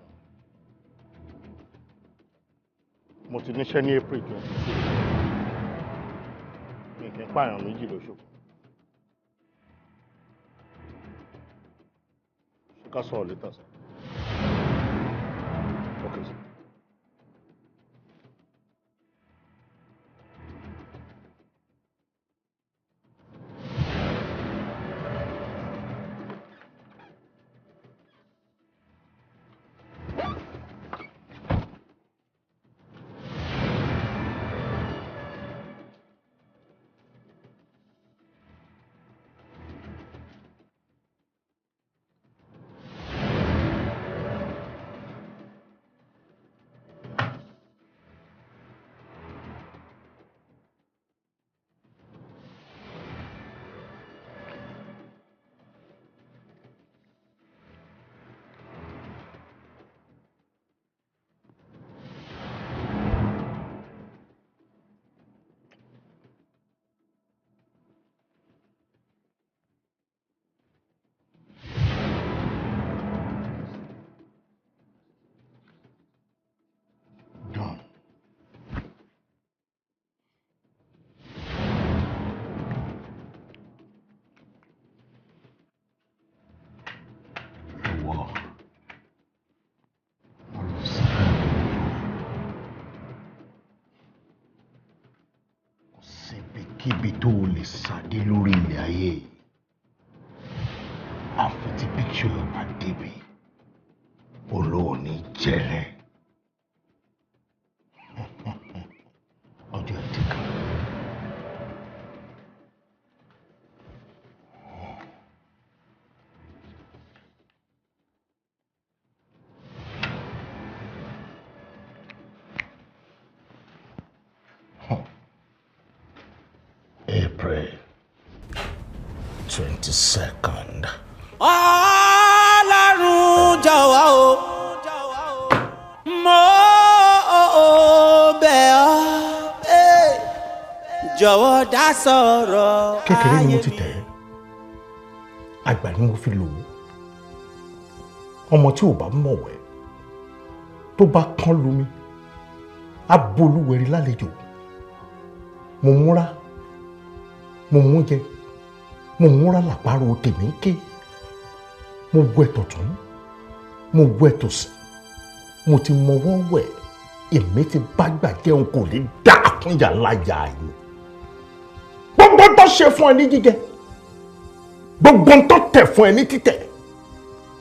Mo ti níṣẹ́ ní April 26. Mi kì í pààyàn méjì lóṣù. Ṣé ká sọ̀rọ̀ later, sir? Okay, sir. Kíbi tó o lè sàdé lórí ilẹ̀ ayé àfi tí píkṣọ̀ bá débi olóòní jẹrẹ ọjọ́ ẹ̀ ti kàn. April 22nd. Ọlọ́run jọ̀wọ́ o, mo bẹ̀ ọ́, jọ̀wọ́ dá sọ̀rọ̀. Kékeré ni mo ti tẹ̀ ẹ́, àgbà ni mo fi lò ó. Ọmọ tí ò bá mọ̀wẹ́ tó bá kán lómi, á bolúwẹ̀rí lálejò. Mo múra, mo mú jẹ, mo múra làpárò tèmi ń ké. Mo wẹ̀ tọ̀tún, mo wẹ̀ tòsì, mo ti mọwọ́ wẹ̀, èmi ti bá gbà jẹun kò lè dá àkúnya láyà yìí. Gbogbo tó ṣe fún ẹ ní jíjẹ, gbogbo tó tẹ̀ fún ẹ ní títẹ̀,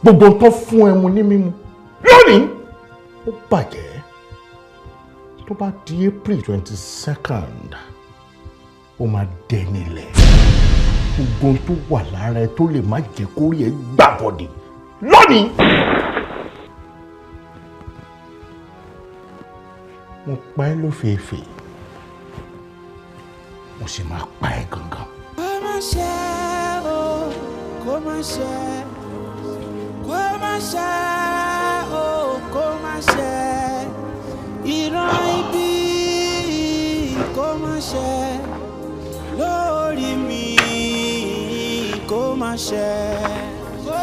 gbogbo tó fún ẹ mu ní mímu, lónìí ó bàjẹ́. Tó bá di April 22nd, ó máa dẹni lẹ̀. Gbogbo tó wà lára ẹ tó lè má jẹ́ kórí ẹ gbàbọ̀dè lónìí. Mo pa ẹ́ lófeefee, mo sì máa pa ẹ́ gangan. Kó má ṣe o, kó má ṣe, kó má ṣe o, kó má ṣe, ìran ibi kó má ṣe lórí mi, kó má ṣe. Kó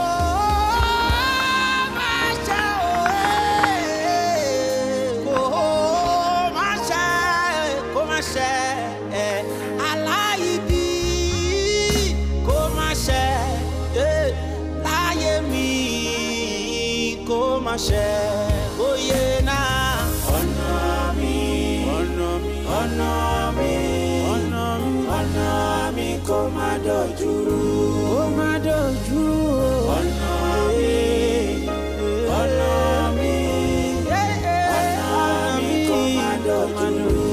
má ṣe o, kó má ṣe, kó má ṣe, aláìbí kó má ṣe, láyé mi kó má ṣe, bóyá náà. Ọ̀nà mi, ọ̀nà mi, ọ̀nà mi, ọ̀nà mi, ọ̀nà mi kó má dojú rú, kó má dojú rú. Ọ̀nà mi, ọ̀nà mi, ọ̀nà mi kó má dojú rú.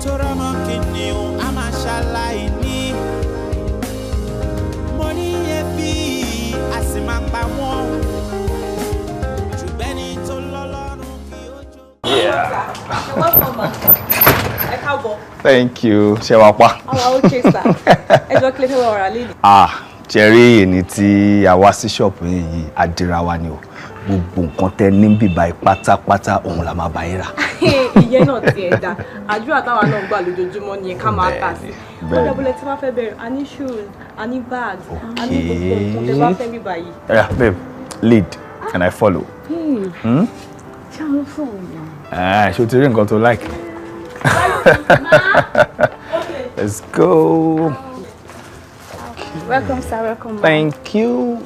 Tóra mọ́ kìnìún a máa ṣaláì ní. Mo ní ebi a sì máa pa wọ́n. Ṣùgbọ́n ẹni tó lọ́lọ́run kì ó jó. Yeah. You're welcome, ma. Ẹ káàbọ̀. Thank you. Ṣé wàá pa? Àwa okay, sir. Ẹ jọ kílẹ̀ fẹ́ wà ọ̀rá lẹ́nu. Ah, Jerry, èní tí a wá sí ṣọ́ọ̀bù yìí, àdìra wa ni o. Gbogbo nǹkan tẹ ní bíbá yìí pátápátá òun la máa bá yín rà. Ìyẹn náà ti ẹ̀ dá. Àdúrà táwa náà gbà lójoojúmọ́ ni ká máa tà sí. Bẹ́ẹ̀ni. Ó dàbọ̀lẹ̀ tí wọ́n fẹ́ bẹ̀rẹ̀, a ní shoes, a ní bags, a ní gbogbo nǹkan tẹ bá fẹ́ bíbá yìí. Yeah, babe, lead and I follow. Hmm. Hmm? Ṣáà fún mi. Ah, ṣé o ti rí nǹkan tó like? Let's go. Okay. Welcome, sir. Welcome. Thank you.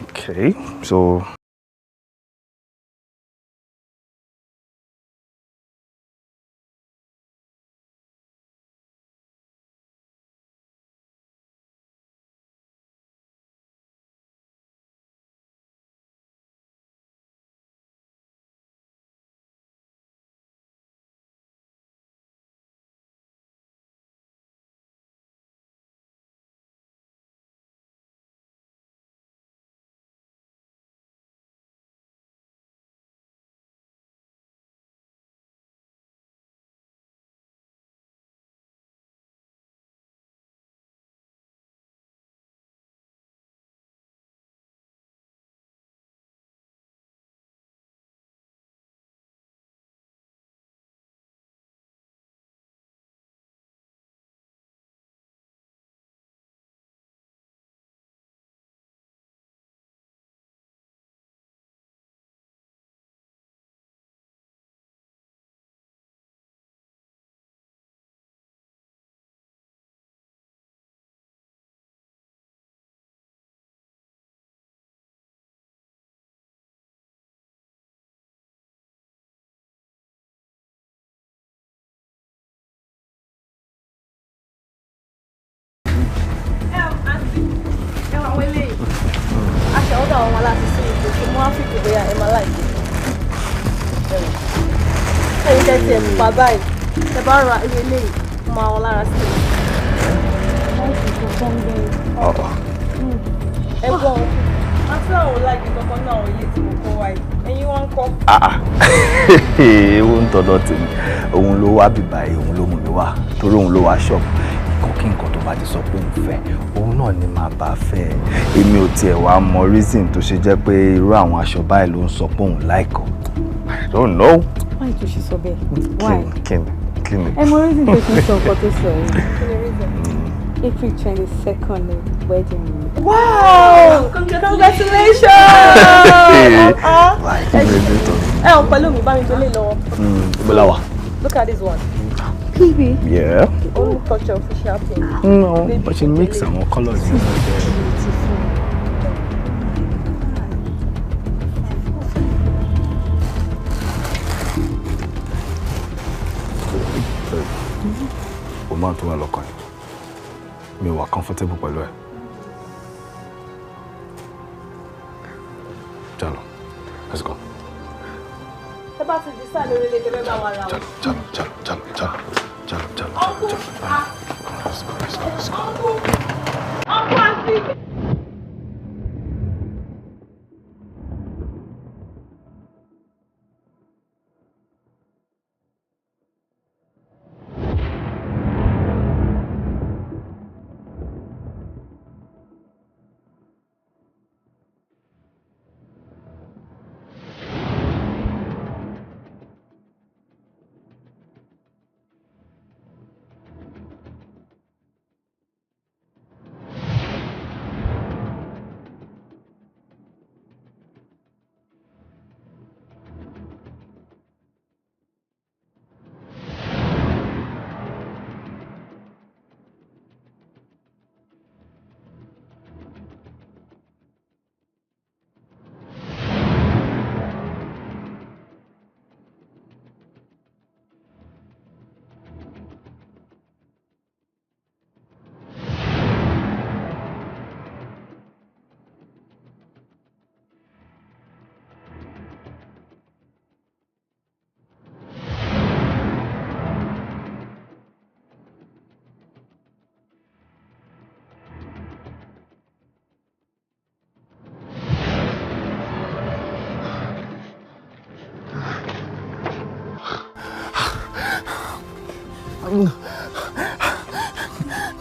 Okay, so. Bàbá yìí, ẹ bá ra irú eléyìí, ó máa wọn lára sí i. Ẹ gbọ́ ohun. A fẹ́ àwọn láìpẹ́ kankan náà àwọn ilé tí mo kọ́ wáyé. Ẹ̀yin wọ́n ń kọ́. Ewu ń tọ̀dọ̀ tèmi. Òun ló wá bìbà yìí, òun ló mú mi wá. Torí òun ló wá ṣọ́ọ̀bù. Nǹkan kí nǹkan tó bá ti sọ pé òun fẹ́, òun náà ni màá bá fẹ́. Èmi ò tiẹ̀ wá mọ reason tó ṣe jẹ́ pé irú àwọn aṣọ báyìí ló ń sọ pé òun láìkọ́. I don't know. Why tó ṣe sọ bẹ́ẹ̀? Why? Kí ni? Ẹ mọ reason tó ṣe sọ nǹkan tó sọ yìí. Kí ni reason? April 22nd ni wedding mi. Wow! Congratulations! Ẹ ò pẹ̀lú mi bá mi tó lé lọ́wọ́. Ibo la wà? Look at this one. PB. Yeah. Only culture official thing. No, but she mix àwọn colours. Beautiful. O máa tó wà lọ́kàn yìí. Mi ò wà comfortable pẹ̀lú ẹ̀. Jalo, let's go. Tẹ́ bá ti decide lórí ilé tẹ́lẹ̀ bá wa ra o. Jalo, jalo, jalo, jalo, jalo, jalo, jalo, jalo. Let's go, let's go, let's go. Uncle aunty.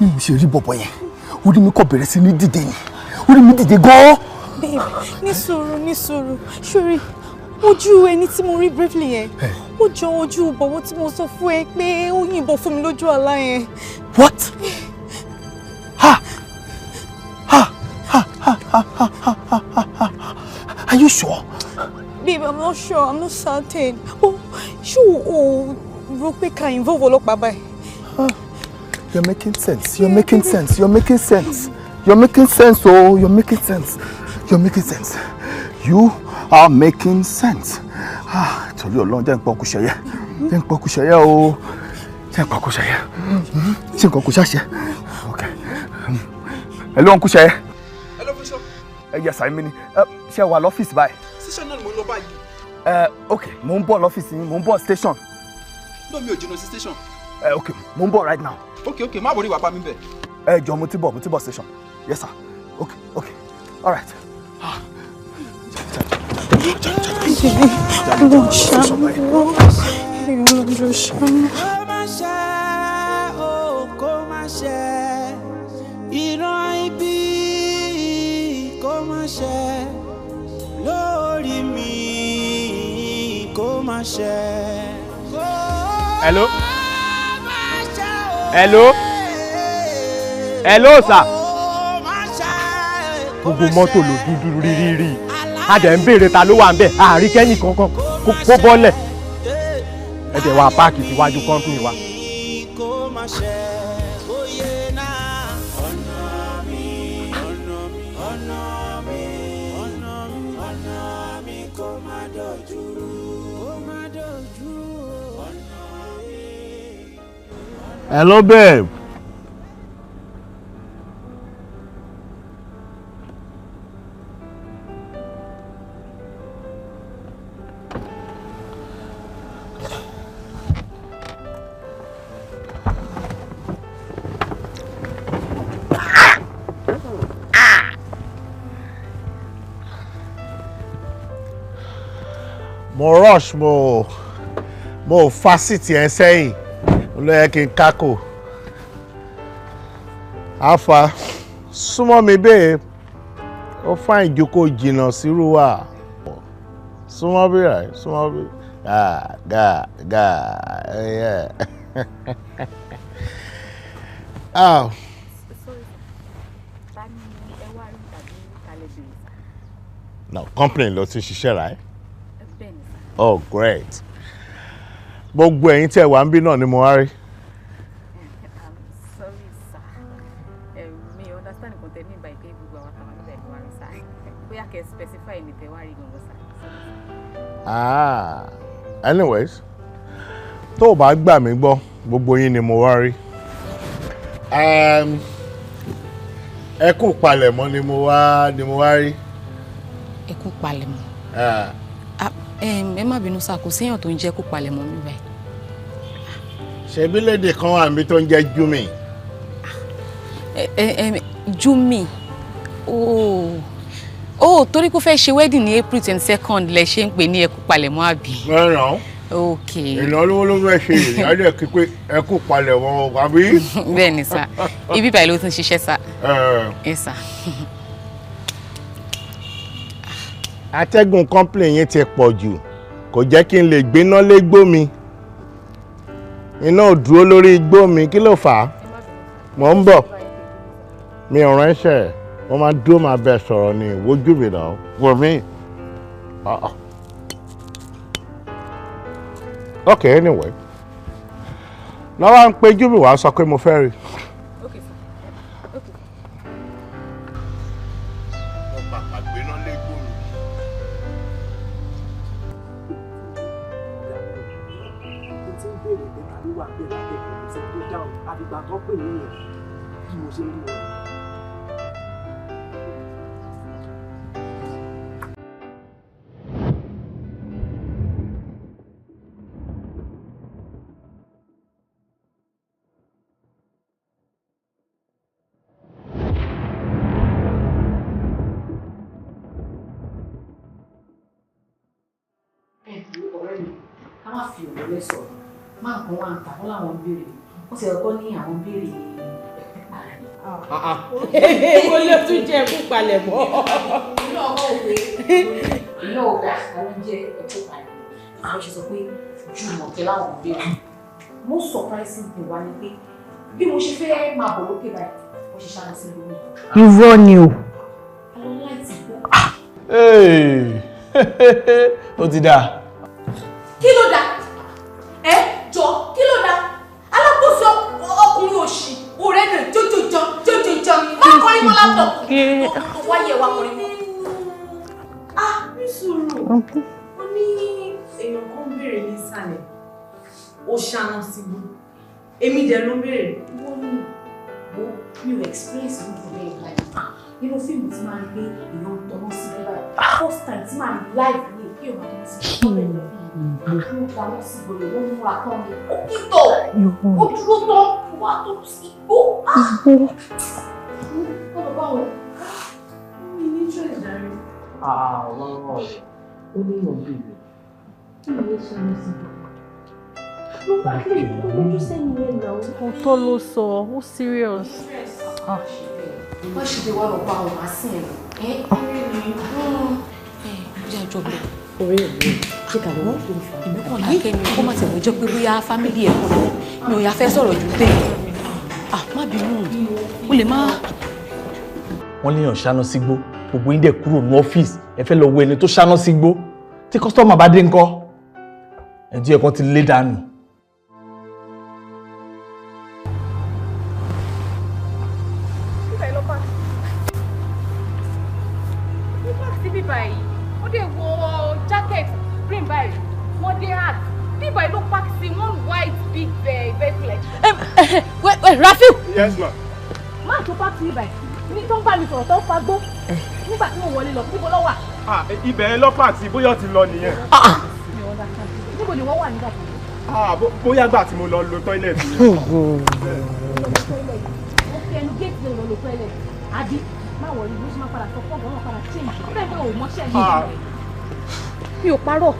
Mi ò ṣe rí bọ̀bọ̀ yẹn, orí mi kò bẹ̀rẹ̀ sí ní dìde ni, orí mi dìde gan-an. Babe, ní sùúrù, ní sùúrù, ṣorí ojú ẹni tí mo rí briefly yẹn, ó jọ ojú bọ̀bọ̀ tí mo sọ fún ẹ pé ó yìnbọn fún mi lójú àlá yẹn. What? Ha! Ha! Ha! Ha! Ha! Ha! Ha! Ha! Ha! Are you sure? not sure, I'm not certain. Oh, ṣé o rò pé ká involve ọlọ́pàá báyìí? You're making sense. You're making sense. You're making sense. You're making sense. Oh, you're making sense. You're making sense. You are making sense. Ah, torí Ọlọ́run jẹ́ nǹkan kò ṣẹyẹ. Jẹ́ nǹkan kò ṣẹyẹ o. Jẹ́ nǹkan kò ṣẹyẹ. Ṣé nǹkan kò ṣàṣẹ? Okay. Hello, Uncle Ṣẹyẹ. Hello, Fúnṣọ́. Yes, I mean, ṣé wà lọ́fíìsì báyìí? Station náà ni mo ń lọ báyìí. Okay, mo ń bọ̀ lọ́fíìsì yín, mo ń bọ̀ station. No, mi ò jìnnà sí station. Okay, mo ń bọ̀ right now. Okay, má worry, wá bá mi bẹ̀. Ẹ jọ̀ọ́, mo ti bọ̀ station. Yes, sir. Okay. All right. Kó má ṣe o, kó má ṣe ìran ibi, kó má ṣe lórí mi, kó má ṣe. Hello? Hello? Hello, sir. Gbogbo mọ́tò ló dúdú rírírí. A dẹ̀ ń béèrè ta ló wà ń bẹ̀. Àárí kẹ́yìn kankan kó bọ́lẹ̀. Ẹ dẹ̀ wá páàkì síwájú kọ́ńpìnì wa. Hello, babe. Mo rush mo fa síìtì ẹ sẹ́yìn ló yẹ kí n kákò. Àfà súnmọ́ mi bẹ́ẹ̀, ó fáìn ju kó jìnnà sírú wa. Súnmọ́ bí rà, súnmọ́ bí. Gà gà yeah. Ah. No, complain ló ti ṣiṣẹ́ rà ẹ́. Oh, great. Gbogbo ẹ̀yin tẹ́ wà ń bí náà ni mo wá rí. I'm sorry, sir. Mi ò understand nǹkan tẹ́ mean by pé gbogbo àwọn àtàwọn níbẹ̀ ló wá rí, sir. Bóyá kẹ́ specify ní tẹ́ wá rí gangan, sir. Ah, anyways, tó o bá gbà mí gbọ́, gbogbo yín ni mo wá rí. Ẹ kú palẹ̀mọ́ ni mo wá rí. Ẹ kú palẹ̀mọ́. Ẹ má bínú sá, kò séèyàn tó ń jẹ́ kó palẹ̀mọ́ mi báyìí. Ṣebí lédè kan wà níbi tó ń jẹ́ Júmi. Júmi, oh, torí kó fẹ́ ṣe wedding ní April 22nd lẹ ṣe ń pè ní ẹ kú palẹ̀mọ́ àbí. Rárá. Ok. Ìnáwó ló fẹ́ ṣe ìyájẹ́ kí pé ẹ kú palẹ̀mọ́ àbí. Bẹ́ẹ̀ ni sá, ibi báyìí ló ti ń ṣiṣẹ́ sá. Ẹ sá. Atẹ́gùn complain yẹn ti pọ̀ jù, kò jẹ́ kí n lè gbéná lé igbó mi. Iná ò dúró lórí igbó mi, kí ló fà á? Mò ń bọ̀, mi ò ránṣẹ́, wọ́n máa dúró máa bẹ sọ̀rọ̀ ní ìwójú mi náà, wò mí. Okay, anyway, lọ́wọ́ ń pe Júmi wá sọ pé mo fẹ́ rí. Mo ló tún jẹ ẹkú palẹ̀ mọ́. Iná ọkọ òwe iná ọ̀gá àwọn jẹ ẹkú palẹ̀ mọ́. Àwọn ṣe sọ pé Jùmọ̀kẹ́ láwọn béèrè. Most surprising thing wá ni pé bí mo ṣe fẹ́ máa bọ̀ lókè báyìí, wọ́n ṣe ṣáná sí lórí. Irọ́ ni o. Àwọn láìsí gbọ́. Ó ti dáa. Kí ló dá? Ẹ jọ, kí ló dá? Alákòóso ọkùnrin òṣì, ọ̀rẹ́ rẹ̀ jọjọjọ jọjọjọ. Má kọrin mọ́ láptọ̀pù. Tó wáyé wa kọrin mọ́. Ah, ní sùúrù. Ó ní èèyàn kan béèrè nísàlẹ̀. Ó ṣáná sígbó. Èmi dẹ̀ ló ń béèrè. Wọ́n ní wo mi ò experience ní ìfọ̀bẹ́ ìlànà. Nínú fíìmù tí máa ń gbé èèyàn tọ́nà sí bí báyìí. First time tí máa ń live ní kí èèyàn máa tọ́nà sí bí báyìí. Àwọn tọ́nà sí gbòòrò ló ń múra tán ni. Ó kìtọ̀, ó dúró tán, wà tó sí igbó. Ó lọ bá wọn. Mi ní choice jàre. Àwọn ọ̀rẹ́ ó ní ìyàn bèèrè. Kí ni ó ṣáná sí gbòòrò? Ló bá lè lójú sẹ́yìn yẹn náà. Òótọ́ ló sọ, ó serious. Wọ́n ṣe lè wá lọ bá wọn wá sí ẹ̀ lọ. Ẹ jẹ́ àjọ lọ. Ọ̀rẹ́ mi, ṣé kà lọ́wọ́ tó ń fà? Èmi kàn dákẹ́ ni kó má tẹ̀wé jẹ́ pé bóyá fámílì ẹ̀ kàn lọ. Mi ò yà fẹ́ sọ̀rọ̀ jù bẹ́ẹ̀. À má bínú, o lè má. Wọ́n léèyàn ṣáná sígbó, gbogbo yín dẹ̀ kúrò ní ọ́fíìsì, ẹ fẹ́ lọ wo ẹni tó ṣáná sígbó. Tí kọ́sítọ́mà bá dé ńkọ́, ẹni tí ẹ̀kan ti lé dànù. Rafiu. Yes ma. Má tó bá ti ibà ní tó ń bá mi sọ̀rọ̀ tó ń fagbó nígbà tí mo wọlé lọ níbo ló wà. Ah, ibẹ̀ ẹ lọ́pàá àti bóyá ó ti lọ nìyẹn. Níbo ni wọ́n wà nígbà tó. Ah, bóyá gbà tí mo lọ lo tọ́ílẹ̀tì. Mo fi ẹnu géètì lè lọ lo tọ́ílẹ̀tì. Àbí má wọrí bó ṣe máa padà sọ fọ́ọ̀gù wọn padà change. Bẹ́ẹ̀ bẹ́ẹ̀ ò mọ́ṣẹ́ yìí. Mi ò parọ́.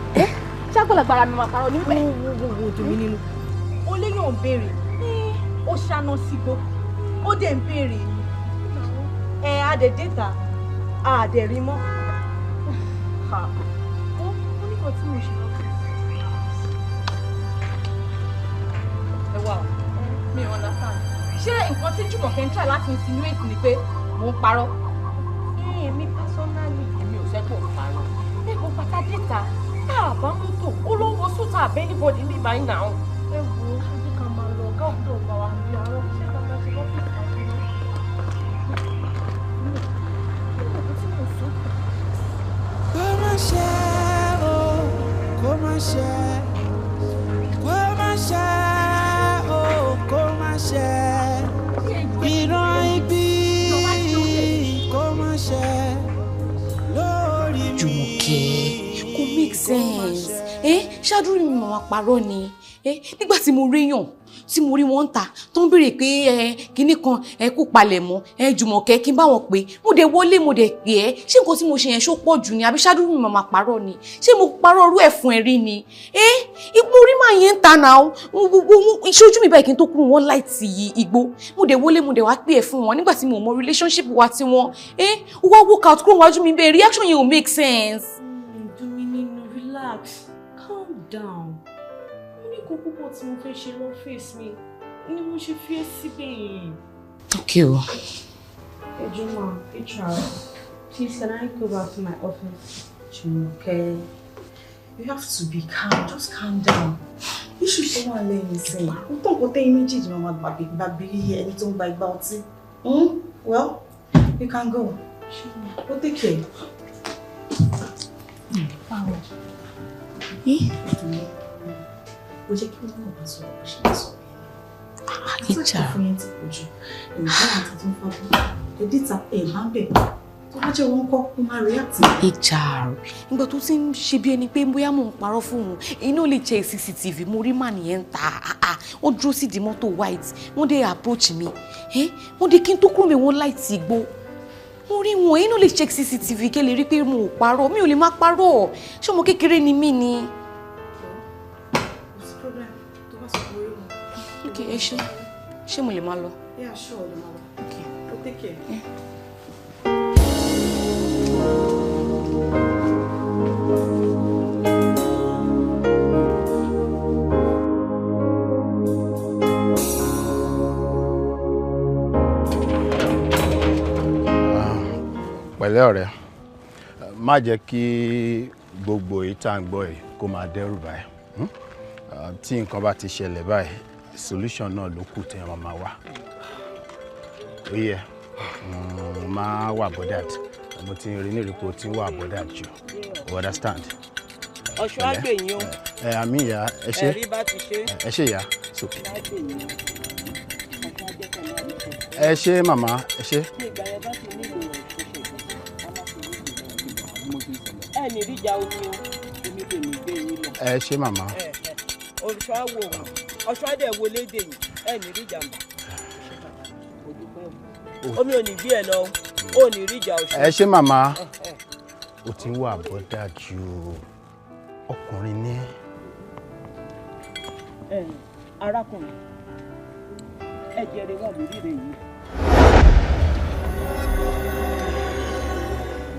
Ṣágbọ́lagbára mi máa parọ́ níbẹ̀. Wo dùn mí nínú. Ó léyàn ò béèrè. Ó ṣáná sígbó, ó dẹ̀ ń béèrè ni. Ẹ adẹ̀ déta, àdẹ̀ rí mọ́. Ó ní kan tí mo ṣe lọ́kàn. Ẹ wá o, mi ò understand. Ṣé nǹkan tí Jùmọ̀kẹ́ ń try láti insinuate ni pé mò ń parọ́? Èmi personally. Èmi ò sẹ́kọ̀ọ́ ń parọ́. Ẹ kò pátá déta, tá a bá mọ́tò, ó ló ń wọ sùtà abẹ́ anybody ní ìbáyìí náà. Ẹ wo, ṣé ká máa lọ ọ̀gá òkúta ọ̀gbà wa bí àárọ̀ ṣé ká máa ṣe lọ́fíìsì àti náà. Kó má ṣe o, kó má ṣe, kó má ṣe o, kó má ṣe, ìran ibi kó má ṣe lórí mi. Jùmọ̀kẹ́, kò make sense. Ṣáájú mi màmá parọ́ ni. Nígbà tí mo ríyàn tí mo rí wọn ń ta tó ń béèrè pé kinní kan ẹ kú palẹ̀ mọ́ ẹ Jùmọ̀kẹ́ kí n bá wọn pè mo dé wọlé mo dé pè ẹ́ ṣé nǹkan tí mo ṣe yẹn ṣó pọ̀ jù ni àbí ṣáájú mi màmá parọ́ ni ṣé mo parọ́ orú ẹ̀ fún ẹ rí ni ipò orí máa yẹn ń ta náà ìṣojú mi báyìí kí n tó kúrò wọn láìtì igbó mo dé wọlé mo dé wá pè ẹ́ fún wọn nígbà tí mo mọ relationship wa tí wọn wá walk out kúrò wájú mi bẹ́ẹ̀ reaction yẹn ò make sense. Dùnmí relax, calm down. Kó púpọ̀ tí mo fẹ́ ṣe lọ́fíìsì mi ni mo ṣe fi ẹ́ síbẹ̀ yẹn. Okay o. Ejuma, HR, please can I go back to my office? Jùmọ̀kẹ́, you have to be calm, just calm down. Issue tó wà lẹ́yìn sẹ́yìn, ó tàn kó tẹ́yìn méjèèjì máa gbàgbé ẹni tó ń gba igba ọtí. Well, you can go. Go take care. Báwo? Ó jẹ́ kí wọ́n náà bá sọ̀rọ̀ bó ṣe ń sọ̀rọ̀ yẹn. Àti fún yẹn ti pọ̀ jù. Ẹ̀rù bá àti tó ń fa bú. Ẹ̀díta ẹ̀ máa ń bẹ̀. Tó bá jẹ́ wọn kọ́, ó máa react. HR nígbà tó ti ń ṣe bí ẹni pé bóyá mò ń parọ́ fún òun, iná lè jẹ́ CCTV, mo rí màá nìyẹn ń ta. Wọ́n dúró sí di mọ́tò white, wọ́n dé approach mi. Wọ́n dé kí n tó kúrò mi wọ́n láìtì igbó. Mo rí wọn, iná lè check CCTV kí lè rí pé mo ò parọ́, mi ò lè má parọ́. Ṣé ọmọ kékeré ni mí ni? Okay, ẹ ṣé. Ṣé mo lè máa lọ? Yeah, sure, lè máa lọ. Okay. Go take care. Yeah. Pẹ̀lẹ́ ọ̀rẹ́, má jẹ́ kí gbogbo èyí tá à ń gbọ́ yìí kó máa dẹ́rù báyìí. Tí nǹkan bá ti ṣẹlẹ̀ báyìí, solution náà ló kù tí wọ́n máa wá. Ó yẹ máa wà bothered. Mo ti rí ní ìrìkò tí ń wà bothered jù. You understand? Ọ̀ṣun á gbè yín o. Ẹ àmì ìyá, ẹ ṣé. Ẹ̀rí bá ti ṣe. Ẹ ṣé ìyá. Ẹ ṣé màmá, ẹ ṣé. Ẹ ní ìdíjà omi o, èmi kò ní gbé yín lọ. Ẹ ṣé màmá. Ọ̀ṣun á wò wọ́n, ọ̀ṣun á dẹ̀ wọlé dè yín, ẹ ní ìdíjà mọ́. Omi ò ní gbé ẹ lọ, ò ní ìdíjà ọ̀ṣun. Ẹ ṣé màmá. O ti ń wà bọ́dà ju ọkùnrin ní. Arákùnrin, ẹ jẹrẹ wà lórí rẹ yìí.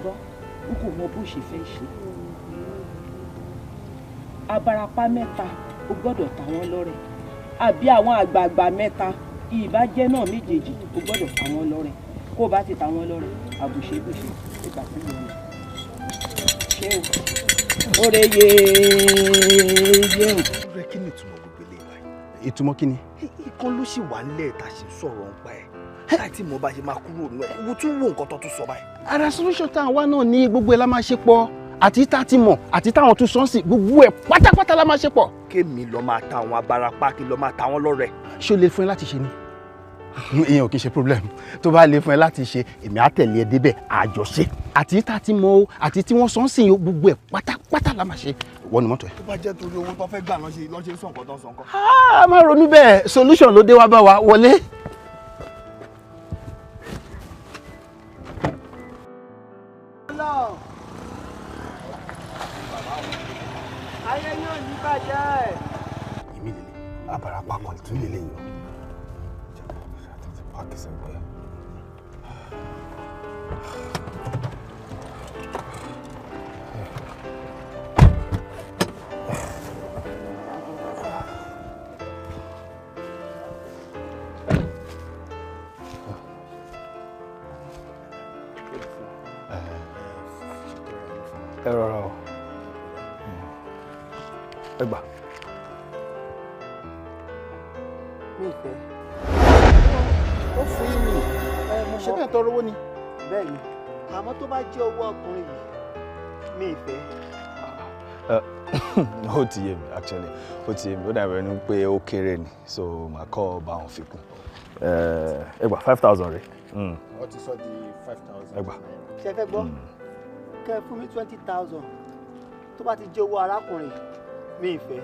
Gbọ́, n kò mọ bó ṣe fẹ́ ṣe. Abarapá mẹ́ta, o gbọ́dọ̀ ta wọ́n lọ́rẹ. Àbí àwọn àgbààgbà mẹ́ta, ìbàjẹ́ náà méjèèjì, o gbọ́dọ̀ ta wọ́n lọ́rẹ. Kó o bá ti ta wọ́n lọ́rẹ, àbùṣebùṣe, ó gbà sí ìlú. Ṣé o? Oore yéé o. Rẹ kí ni ìtumọ̀ gbogbo eléyìí báyìí? Ìtumọ̀ kí ni? Ìkan ló ṣì wà nílẹ̀ tá a ṣe sọ̀rọ̀ ń pa ẹ̀. Láì tí mo bá ṣe máa kúrò nù ẹ̀, wo tún wo nǹkan tó tún sọ báyìí. Ara solution tá à ń wá náà ní gbogbo ẹ̀ la máa ṣe pọ̀. Àti tá a ti mọ̀, àti táwọn tún sọ́ọ̀sì, gbogbo ẹ̀ pátápátá la máa ṣe pọ̀. Kémi lọ máa ta àwọn abarapá, kí lọ máa ta wọ́n lọ́rẹ. Ṣé o lè fún ẹ láti ṣe ni? Ìyẹn ò kí ń ṣe problem. Tó bá lè fún ẹ láti ṣe, èmi á tẹ̀lé ẹ débẹ̀, àjọṣe. Àti tá a ti mọ̀ o, àti tí wọ́n sọ́ọ̀sì yìí, gbogbo ẹ̀ pátápátá la máa ṣe. Wọ́n ní mọ́tò ẹ̀. Tó bá jẹ́ torí owó tó fẹ́ gbà lọ́ṣẹ́ sọ nǹkan tó ń sọ nǹkan. A máa ronú bẹ́ẹ̀, solution ló dé wá bá wa wọlé. Ayé yóò ní bàjẹ́. Èmi lè abarapá kan tún lè lè yọ. Páàkì sẹ́gbẹ̀ẹ́. Ẹ rọra o, ẹ gbà. Mi fẹ́. Ó fún yín ni ṣé bẹ́ẹ̀ tọrọ owó ni. Bẹ́ẹ̀ni, àmọ́ tó bá jẹ́ owó ọkùnrin yìí, mi fẹ́. Ó ti yé mi actually, ó ti yé mi, ó dàbí ẹni pé ó kéré ni, so màá kọ́ ọba òun fi kún. Ẹ gbà 5,000 rẹ̀. Ó ti sọ di 5,000. Ẹ gbà. Ṣé fẹ́ gbọ́? Kẹ́ ẹ fún mi 20,000 tó bá ti jẹ́ owó arákùnrin, mi fẹ́.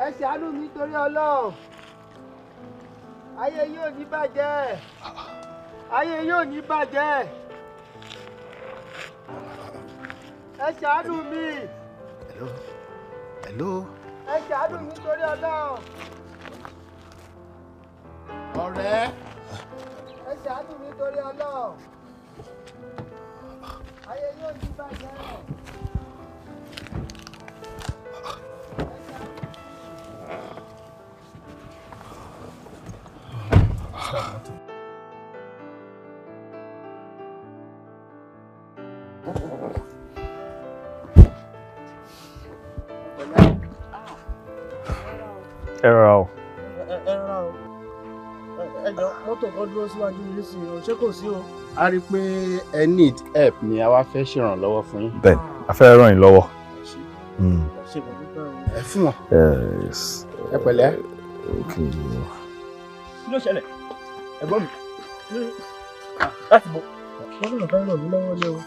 Ẹ ṣàánú mi torí Ọlọ́run. Ayé yóò ní bàjẹ́. Ayé yóò ní bàjẹ́. Ẹ ṣàánú mi. Hello. Hello. Ẹ ṣàánú mi torí Ọlọ́run. Ọ̀rẹ́. Ẹ ṣàánú mi torí Ọlọ́run. Ayé yóò ní bàjẹ́. Ẹ rọra o. Ẹ rọra o. Ẹ jọ mọ́tò kan dúró síwájú mi nísìnyí o, ṣé kò sí o? A rí i pé ẹ need help ni a wá fẹ́ ṣèrànlọ́wọ́ fún yín. Bẹ́ẹ̀ni, a fẹ́ ràn yín lọ́wọ́. Ẹ fún wọn. Ẹ pẹ̀lẹ́. Kí ló ṣẹlẹ̀? Ẹ̀gbọ́n mi. Láti bọ̀. Wọ́n náà fẹ́ ràn mí lọ́wọ́ ni o.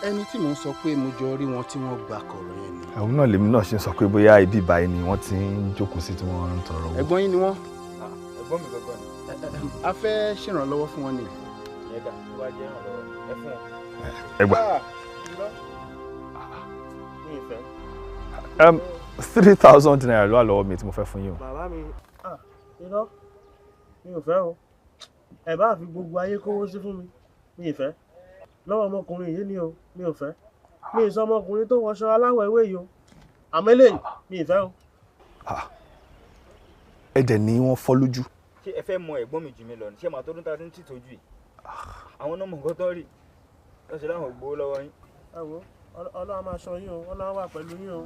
Ẹni tí mò ń sọ pé mo jọ rí wọn tí wọ́n gba kọ̀rọ̀ yẹn ni. Àwọn náà lèmi náà ṣe ń sọ pé bóyá ibi ìbáyìí ni wọ́n ti ń jókòó sí tí wọ́n ń tọrọ owó. Ẹ̀gbọ́n yín ni wọ́n. Ẹ̀gbọ́n mi gangan ni. A fẹ́ ṣèrànlọ́wọ́ fún wọn ni. Ìyẹn dà, tó bá jẹ́ ìrànlọ́wọ́ ẹ fún wọn. Ẹ gbà. Mi ì fẹ́. 3,000 naira ló wà lọ́wọ́ mi tí mo fẹ́ fún yín o. Bàbá mi, irọ́, mi ò fẹ́ o. Ẹ bá fi gbogbo ayé kówó sí fún mi, mi ì fẹ́. Lọ́wọ́ ọmọkùnrin yìí ni o, mi ò fẹ́. Mi ì sọ ọmọkùnrin tó wọṣọ aláwọ̀ ewé yìí o. Àmọ́ eléyìí, mi ì fẹ́ o. Ẹ dẹ̀ ní wọ́n fọ́ lójú. Ṣé ẹ fẹ́ mọ ẹ̀gbọ́n mi jù mí lọ ni? Ṣé màá tọdún ta ti ń tìtọ́jú yìí? Àwọn náà mọ nǹkan tó ń rí. Ẹ ṣe láwọn gbowó lọ́wọ́ yín. Ẹ wo, Ọlọ́run máa ṣọ́ yín o, Ọlọ́run wà pẹ̀lú yín o.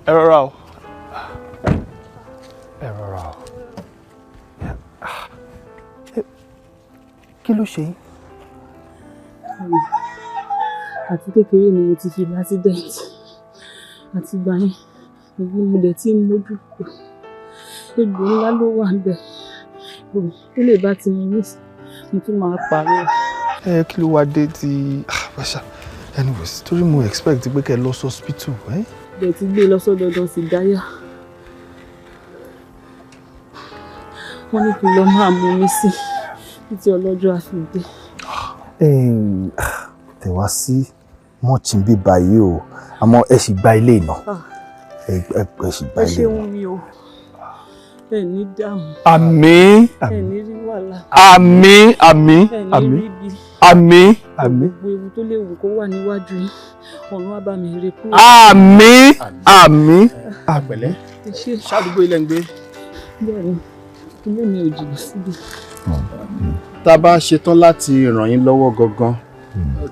Ẹ rọra o. Ẹ rọra o. Kí ló ṣe yín? Àti kékeré ni mo ti fi l'accident. Àti ìgbà yẹn ni mo dẹ̀ ti ń mójú kò. Egbò ńlá ló wà níbẹ̀. Ó lè bá ti mú mi, mo tún máa pààrọ̀. Ẹ kí ló wá dé tí àbáṣà? Anyways, torí mo expect pé kẹ́ ẹ lọ sí hospital, eh? Dẹ̀ ti gbé lọ sọ́dọ̀ Dr. Dáyà. Wọ́n ní kí n lọ máa mú mi sí títí ọlọ́jọ́ àfìdé. Tẹ̀ wá sí mọ́ọ̀chì ń bí báyìí o, àmọ́ ẹ sì gba ilé ìná. Ẹ sì gba Ẹ ilé ìná. ṣeun mi o, ẹ ní dààmú. Àmín. Ẹ ní rí wàhálà. Àmín, àmín, Ẹ ní àmín. rí ibi. Àmín, àmín. Gbogbo ewu tó léwu kó wà níwájú yín, ọ̀run á bá mi rè kúrò. Àmín, àmín. Àpẹ̀lẹ́. Ẹ ṣé. Ṣàdúgbò ilẹ̀ ń gbé. Bẹ́ẹ̀ni, ilé mi ò jìnnà síbi. Tá a bá ṣetán láti ràn yín lọ́wọ́ gangan,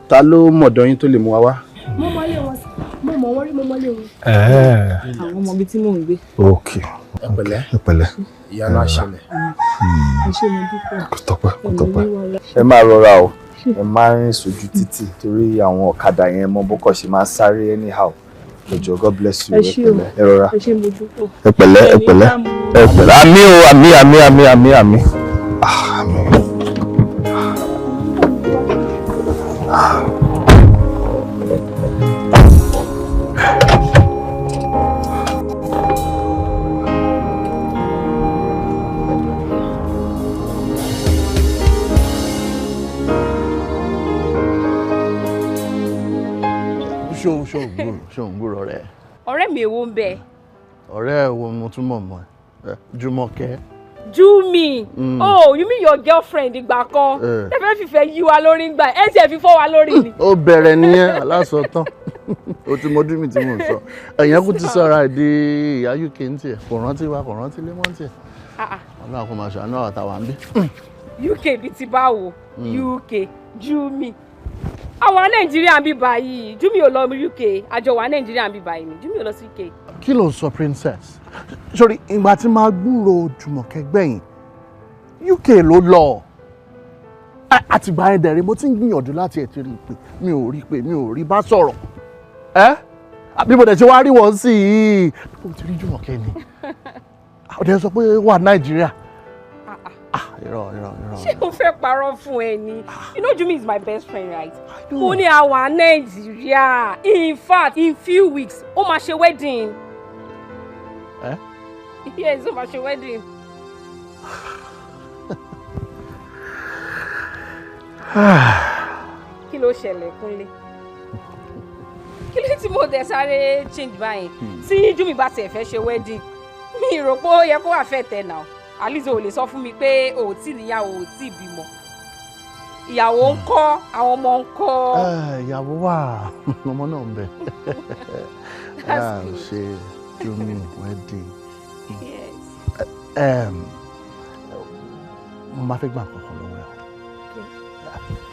ta ló mọ̀dọ̀ yín tó lè mú wa wá? Mo mọlé wọn, mo mọ̀ wọ́n rí, mo mọlé wọn. Àwọn ọmọ ibi tí mò ń gbé. Ok. Ẹ pẹ̀lẹ́. Ẹ pẹ̀lẹ́. Ìyanu á ṣẹlẹ̀. Ẹ ṣé mo dúpẹ́. Kò tọ́pẹ́, kò tọ́pẹ́. Ẹ ní rí wàhálà. Ẹ máa rọra o. Ẹ máa rìn sójú títì torí àwọn ọ̀kadà yẹn mọ bó kàn ṣe máa ń sáré anyhow. Ẹ jọ̀ọ́, God bless you. Ẹ Ẹ ṣé o. pẹ̀lẹ́. Ẹ rọra. Ẹ ṣé mo dúpẹ́. Ẹ pẹ̀lẹ́, ẹ pẹ̀lẹ́. Ẹ pẹ̀lẹ́. Àmín o, àmín, àmín, àmín, àmín, àmín. Ah, àmín. Ṣóun gbúrò rẹ. Ọ̀rẹ́ mi èwo ń bẹ? Ọ̀rẹ́ ẹ wo mo tún mọ̀ mọ́ ẹ, Jùmọ̀kẹ́. Júmi. Mm. Oh, you mean your girlfriend ìgbà kan? Eh. Ẹ fẹ́ fìfẹ́ yí wa lórí ńgbà, ẹ tiẹ̀ fi fọ́ wa lórí ni. Ó bẹ̀rẹ̀ nìyẹn, aláṣọ tán. O ti mọ ojú mi tí mò ń sọ. Ẹ̀yẹ́n kú ti sọ̀rọ̀ èdè ìyá UK ń tiẹ̀, kò rántí wa, kò rántí lé mọ́ ń tiẹ̀. Ah, ah. Ọlọ́run kò máa ṣàánú àwọn àtàwọn àbí. UK bíi ti báwo? UK, Júmi. Àwọn Nàìjíríà ń bí báyìí, Júmi ò lọ UK, àjọ wa Nàìjíríà ń bí báyìí ni, Júmi ò lọ sí UK. Kí ló ń sọ, princess? Sori, ìgbà tí máa gbúrò Jùmọ̀kẹ́ gbẹ̀yìn, UK ló lọ. Àtìgbà yẹn dẹ̀rẹ̀ mo ti ń gbìyànjú láti ẹ̀ ti rí i pé mi ò rí i pé mi ò rí bá sọ̀rọ̀. Ẹ́ àbí mo dẹ̀ ṣe wá rí wọn sí i. Mo ti rí Jùmọ̀kẹ́ ni. Ó dẹ̀ sọ pé wà Nàìjíríà. Ah, irọ́, irọ́, irọ́. Ṣé o fẹ́ parọ́ fún ẹ ni? You know Jumi is my best friend, right? Mo ní àwa Nàìjíríà. In fact, in few weeks, ó máa ṣe wedding. Eh? Yes, ó máa ṣe wedding. Kí ló ṣẹlẹ̀, Kúnlé? Kí ló tí mo dẹ̀ sáré change báyìí? Tí Jumi bá tiẹ̀ fẹ́ ṣe wedding, mi rò pé ó yẹ kó wà fẹ́ tẹ̀ náà. At least o lè sọ fún mi pé o ò tí níyàwó, o ò tí bímọ. Ìyàwó ń kọ́, àwọn ọmọ ń kọ́. Ìyàwó wà, ọmọ náà ń bẹ. That's good. Ṣe Jumi wedding. Yes. Mo máa fẹ́ gbà kankan lọ́wọ́ ẹ̀.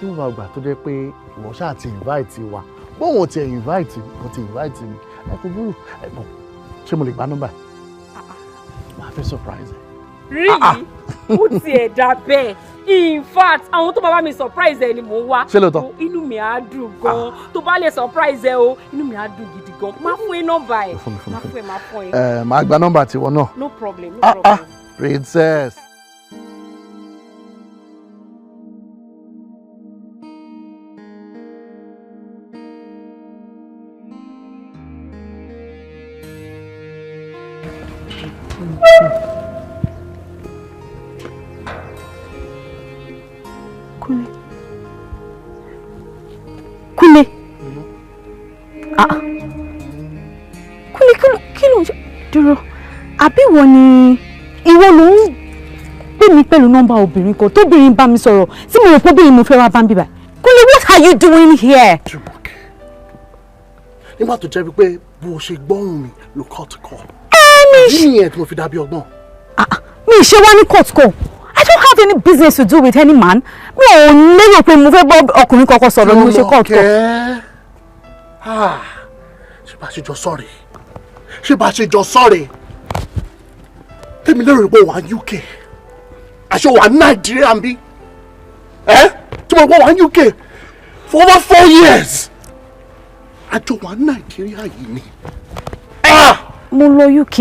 Níwọ̀n àgbà tó jẹ́ pé ìwọ ṣáà ti invite wa. Bóun ò tiẹ̀ invite, mo ti invite mi. Ẹ kò burú. Ẹ bọ̀, ṣé mo lè gba nọ́mbà? Màá fẹ́ surprise ẹ. Really? Ó tiẹ̀ dà bẹ́ẹ̀. In fact, àwọn tó bá bá mi surprise ẹ ni mò ń wá. Ṣé lóòótọ́? Inú mi á dùn gan. Tó bá lè surprise ẹ o, inú mi á dùn gidi gan. Má fún ẹ nọ́mbà ẹ. Fún mi, fún mi, Má fún fún ẹ, má fún ẹ. Ẹ màá gba nọ́mbà tiwọn náà. No problem, no Ah, problem. ah, princess. Dúró, àbí ìwọ ni ìwọ ló ń pè mí pẹ̀lú nọ́mbà obìnrin kan tóbìnrin bá mi sọ̀rọ̀ tí mo rò pé obìnrin mo fẹ́ wá bá ń bíbà. Kúnlé, what are you doing here? Jùmọ̀kẹ́, nígbà tó jẹ́ wípé bó o ṣe gbọ́hùn mi ló cut call. Ẹ̀mí. Ìdí nìyẹn tí mo fi dàbí ọgbọ́n. Mi ṣe wá ní court call. I don't have any business to do with any man. Mi ò lérò pé mo fẹ́ bọ́ ọkùnrin kankan sọ̀rọ̀ ni mo ṣe court call. Jùmọ̀kẹ́, ṣé bá a ṣe jọ sọ̀rọ̀? Ṣé bá a ṣe jọ sọ̀rọ̀? Tèmi lérò pé wà á UK, àṣọ wà á Nàìjíríà ń bí. Ẹ́ tí mo gbọ́ wà á UK for over 4 years. Àjọ wà á Nàìjíríà yìí ni. Mo lọ UK.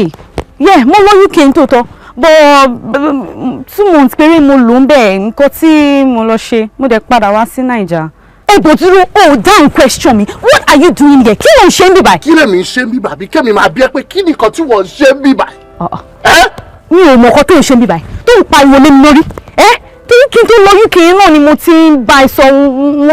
Yeah, mo lọ UK nítòótọ́, but 2 months péré mo lò ń bẹ̀, nǹkan tí mo lọ ṣe, mo dẹ̀ padà wá sí Naija. Ẹ bò dúró, o dáhùn question mi. What are you doing here? Kí ló ń ṣe ń bíbà? Kí lèmi ń ṣe ń bíbà bí kẹ́mi máa bí ẹ pé kí nìkan tí wọ́n ń ṣe ń bíbà? Mi ò mọ̀ nǹkan tó ń ṣe ń bíbà tó ń pariwo lé mi lórí. Ẹ́ torí kí n tó lọ UK náà ni mo ti ń bá ẹ sọ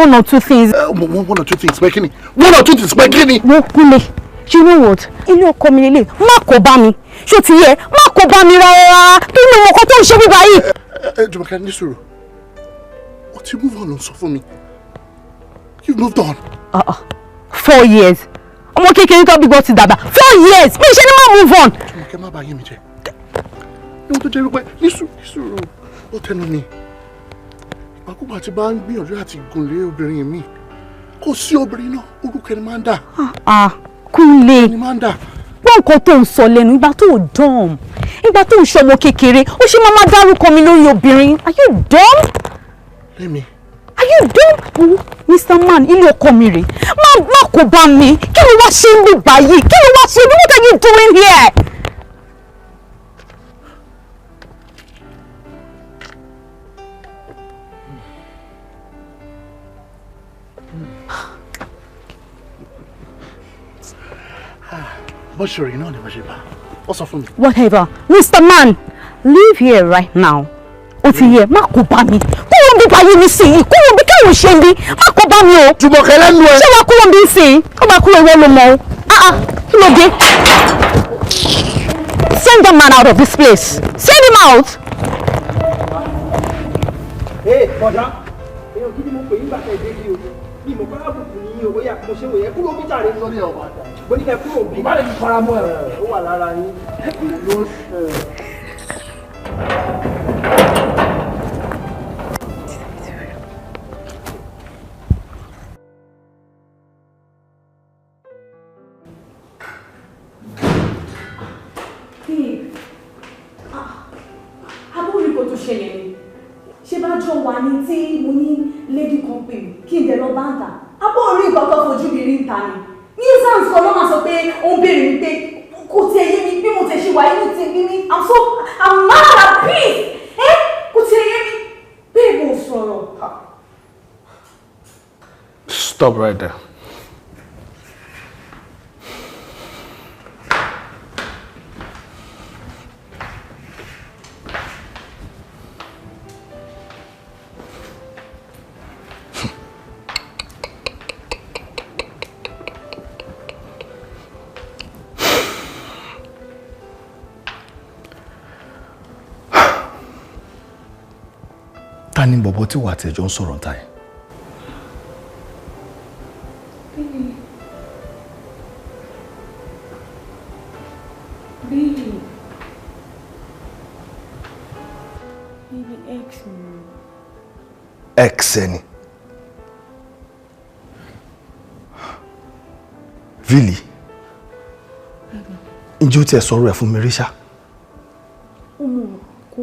one or two things. One or two things pé kí ni? One or two things pé kí ni? Mo kúnlẹ̀, you know what? Ilé ọkọ mi lélẹ̀, má kó bá mi. Ṣó ti yẹ? Má kó bá mi rárá. Tó ní ọmọ kan tó ń ṣe bíbá yìí. Ẹ Jùmọ̀kẹ́, ní sùúrù. O ti move on ló ń sọ fún mi. You've moved on. 4 years. Ọmọ kékeré tó bí gbọ́ ti dàgbà. 4 years. Mi ṣe ni má move on. Jùmọ̀kẹ́, má bàa yé mi jẹ́. Níwọ̀n tó jẹ́ wípé ní sùúrù ó tẹnu mi. Ìgbàkúgbà tí bá ń gbìyànjú àti gùnlé obìnrin mi, kò sí obìnrin náà, orúkọ ẹni máa ń dà. Ah, Kúnlé. Ẹni máa ń dà. Gbọ́ nǹkan tó ń sọ lẹ́nu. Ìgbà tó dán, ìgbà tó ń ṣọmọ kékeré, ó ṣe máa máa dárúkọ mi lórí obìnrin. Are you dumb? Lémi. Are you dumb? Oh, Mr. Man, ilé ọkọ mi rè. Má kó bá mi. Kí ló wá ṣe ń lè báyìí? Kí ló wá ṣe? What are you doing here? Bó ṣe rìn náà ni mo ṣe bá. Ó sọ fún mi. Whatever. Mr. Man, leave here right now. Ó ti yẹ, má kó bá mi. Kúrò ń bí báyìí nísìnyí. Kúrò ń bí káwọn ṣe ń bí. Má kó bá mi o. Jùmọ̀kẹ́ lẹ́nu ẹ. Ṣé wàá kúrò ń bí sìn? Ó máa kúrò, ìwọ ló mọ̀ o. Ah ah, kí ló dé? Send that man out of this place. Send him out. Ee bọ̀dá, èèyàn gidi mo pè yín gbàtẹ́ ìdí yìí o. Bí mo bá àbùkù ní yín o, bóyá mo ṣe wò yẹ kúrò bí jàre lórí ọ̀wà. Mo ní kẹ́ kúrò bí. Bá lè fi fara mọ́ ẹ̀, ó wà lára yín. Babe, àbúrò nǹkan tó ṣẹlẹ̀ ni. Ṣé bá jọ wà ní tí mo ní lady kan pè mí kí n dẹ̀ lọ bá ń tà? Àbúrò nǹkan tó fojú mi rí ń ta ni. Nuisance kan ló máa sọ pé ó ń béèrè mi pé kò tiẹ̀ yé mi bí mo tẹ̀ ṣe wà, inú ti bí mi. I'm mad at peace. Ẹ́ kò tiẹ̀ yé mi. Babe, ò sọ̀rọ̀. Stop right there. Ta ni bọ̀bọ̀ tí wà á tẹ̀jọ́ ń sọ̀rọ̀ ta yẹn? Baby. Baby. Baby, ex mi. Ex ẹ ni. Really? Ǹjẹ́ o tiẹ̀ sọ̀rọ̀ ẹ̀ fún mi rí ṣá? Ó mọ̀ kò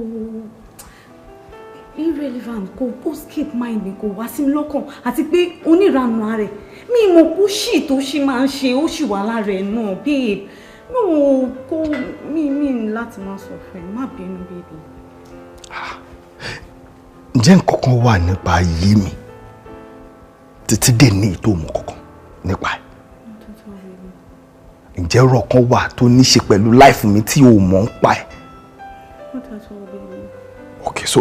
irrelevant, kò ó escape mind mi, kò wá sí mi lọ́kàn, àti pé oníranù ara ẹ̀ mi mọ̀ kó ṣì tó ṣì máa ń ṣe, ó ṣì wà lára ẹ̀ náà. Babe, no, kò mi ní láti máa sọ fún ẹ, má bínú, baby. Ǹjẹ́ nǹkan kan wà nípa ayé mi títí dé ní ìtò mọ̀ kankan nípa ẹ̀? Ǹjẹ́ ọ̀rọ̀ kan wà tó ní ṣe pẹ̀lú life mi tí o mọ̀ ń pa ẹ̀? Not at all, baby. Okay, so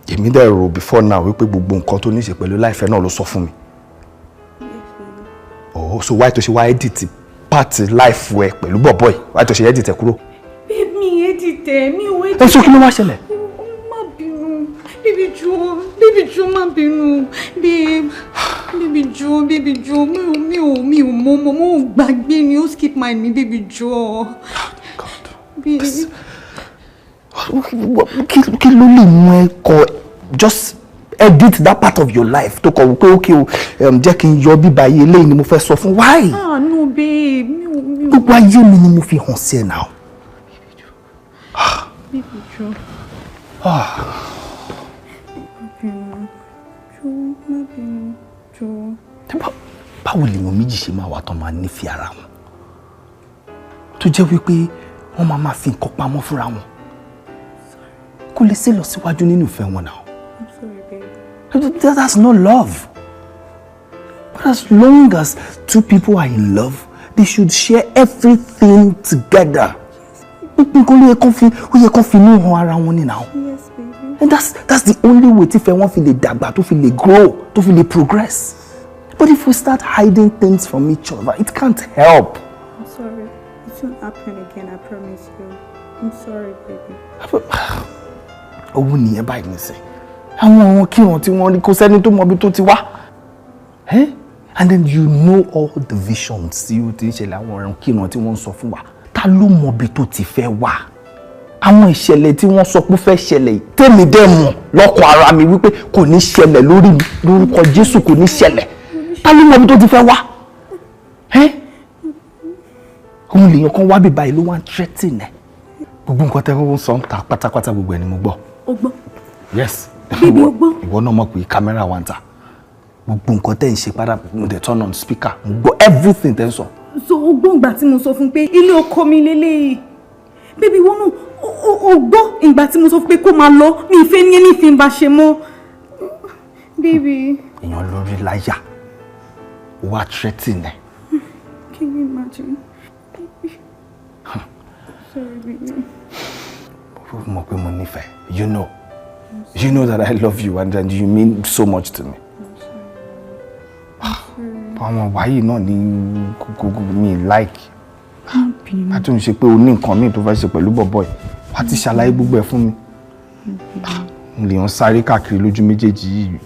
èmi dẹ̀ rò before now wípé gbogbo nǹkan tó ní ṣe pẹ̀lú life ẹ̀ náà ló sọ fún mi. Oh, so why tó ṣe wá edit part life ẹ pẹ̀lú bọ̀bọ̀ ẹ̀ wáyé tó ṣe edit ẹ kúrò. Babe, mi edit ẹ, mi ò edit. Ẹ sọ kí ló wá ṣẹlẹ̀? Má bínú, baby jọ̀ọ́, baby jọ̀ọ́ má bínú, babe, baby jọ̀ọ́, baby jọ̀ọ́, mi ò mọ̀ mọ̀, mo gbàgbé ni, ó skip mind mi, baby jọ̀ọ́. God. Babe. Kí ló lè mú ẹ kọ just edit that part of your life tó kọ wípé okay o, jẹ́ kí n yọ bíbá yìí, eléyìí ni mo fẹ́ sọ fún, why? Ah no babe, mi ò. Gbogbo ayé mi ni mo fi hàn sí ẹ now. Baby jọ̀ọ́. Jọ̀ọ́, má bínú, jọ̀ọ́. Báwo lèèyàn méjì ṣe máa wà tán máa nífẹ̀ẹ́ ara wọn tó jẹ́ wípé wọ́n máa máa fi nǹkan pamọ́ fúnra wọn, kò lè sí lọ síwájú nínú ìfẹ́ wọn náà. I'm sorry, babe. That's not love. But as long as two people are in love, they should share everything together. Nǹkan ló yẹ kán fi, ó yẹ kán fi inú hàn ara wọn ní now. Yes, baby. And that's the only way tí ìfẹ́ wọn fi lè dàgbà, tó fi lè grow, tó fi lè progress. But if we start hiding things from each other, it can't help. I'm sorry. It won't happen again, I promise you. I'm sorry, baby. Owó nìyẹn báyìí nísìn. Àwọn ọ̀ràn kíran tí wọ́n rí, kò sẹ́ni tó mọ ibi tó ti wá. And then you know all the visions tí ó ti ń ṣẹlẹ̀, àwọn ọ̀ràn kíran tí wọ́n ń sọ fún wa. Ta ló mọ ibi tó ti fẹ́ wá? Àwọn ìṣẹ̀lẹ̀ tí wọ́n sọ pé fẹ́ ṣẹlẹ̀, tèmi dẹ̀ mọ̀ lọ́kàn ara mi wípé kò ní ṣẹlẹ̀ lórí mi, lórúkọ Jésù kò ní ṣẹlẹ̀. Ta ló mọ ibi tó ti fẹ́ wá? Òun lèèyàn kan wá bí báyìí ló wá ń threaten ẹ̀. Gbogbo nǹkan tẹ́ kọ́kọ́ sọ ń ta pátápátá, gbogbo ẹ̀ ni mo gbọ́. O gbọ́? Yes. Bíbí o gbọ́? Ìwọ náà mọ̀ pé kámẹ́rà wa ń ta. Gbogbo nǹkan tẹ́ ń ṣe padà, mo dẹ̀ turn on speaker, mo gbọ́ everything tẹ́ ń sọ. So o gbọ́ ìgbà tí mo sọ fún pé ilé ọkọ mi lélẹ́yìí. Bíbí ìwọ náà o gbọ́ ìgbà tí mo sọ fún pé kó máa lọ, mi ì fẹ́ ní anything bá ṣe mọ́. Bíbí. Èèyàn lórí láyà, ó wá threaten ẹ̀. Can you imagine? Sorry, baby. Mo pé mo nífẹ̀ẹ́. You know. You know that I love you and you mean so much to me. Àwọn wáyé náà ní kókó mi like. A tún ṣe pé o ní nǹkan míì tó fẹ́ ṣe pẹ̀lú bọ̀bọ̀ yìí. Wà á ti ṣàlàyé gbogbo ẹ̀ fún mi. Mo lè hàn sáré káàkiri lójú méjèèjì yìí.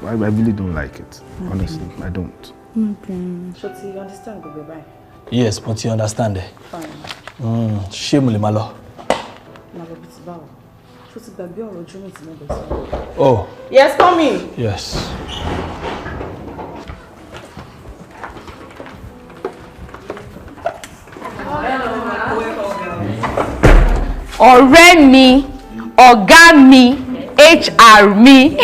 I really don't like it. Honestly, I don't. So you understand gbogbo báyìí? Yes, but you understand ẹ. Fine. Ṣé mo lè máa lọ? Máa lọ bí ti báwo? Ṣó ti gbàgbé ọ̀rọ̀ ojú mi tí mo bẹ̀ sọ? Oh. Yes, come in. Yes. Ọ̀rẹ́ mi, ọ̀gá mi, HR mi.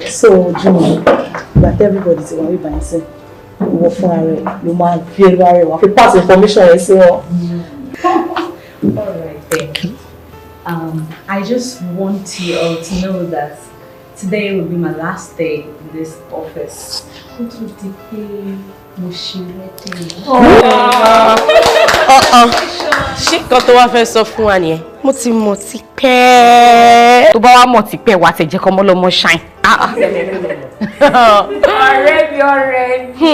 So, Jimmy, but everybody ti wà wí báyìí sí. Ìwọ fúnra rẹ̀ ló máa fi ẹnu ara rẹ̀ wá fi pass information rẹ̀ sí wọn. All right then. I just want you all to know that today will be my last day in this office. Ó tún di pé mo ṣe wedding. Ṣé nǹkan tó wá fẹ́ sọ fún wa nìyẹn? Mo ti mọ̀ tipẹ́. Tó bá wá mọ̀ tipẹ́, wà á tẹ̀ jẹ́ kọ́mọ́ lọ́mọ shine. Ọ̀rẹ́ mi, ọ̀rẹ́ mi,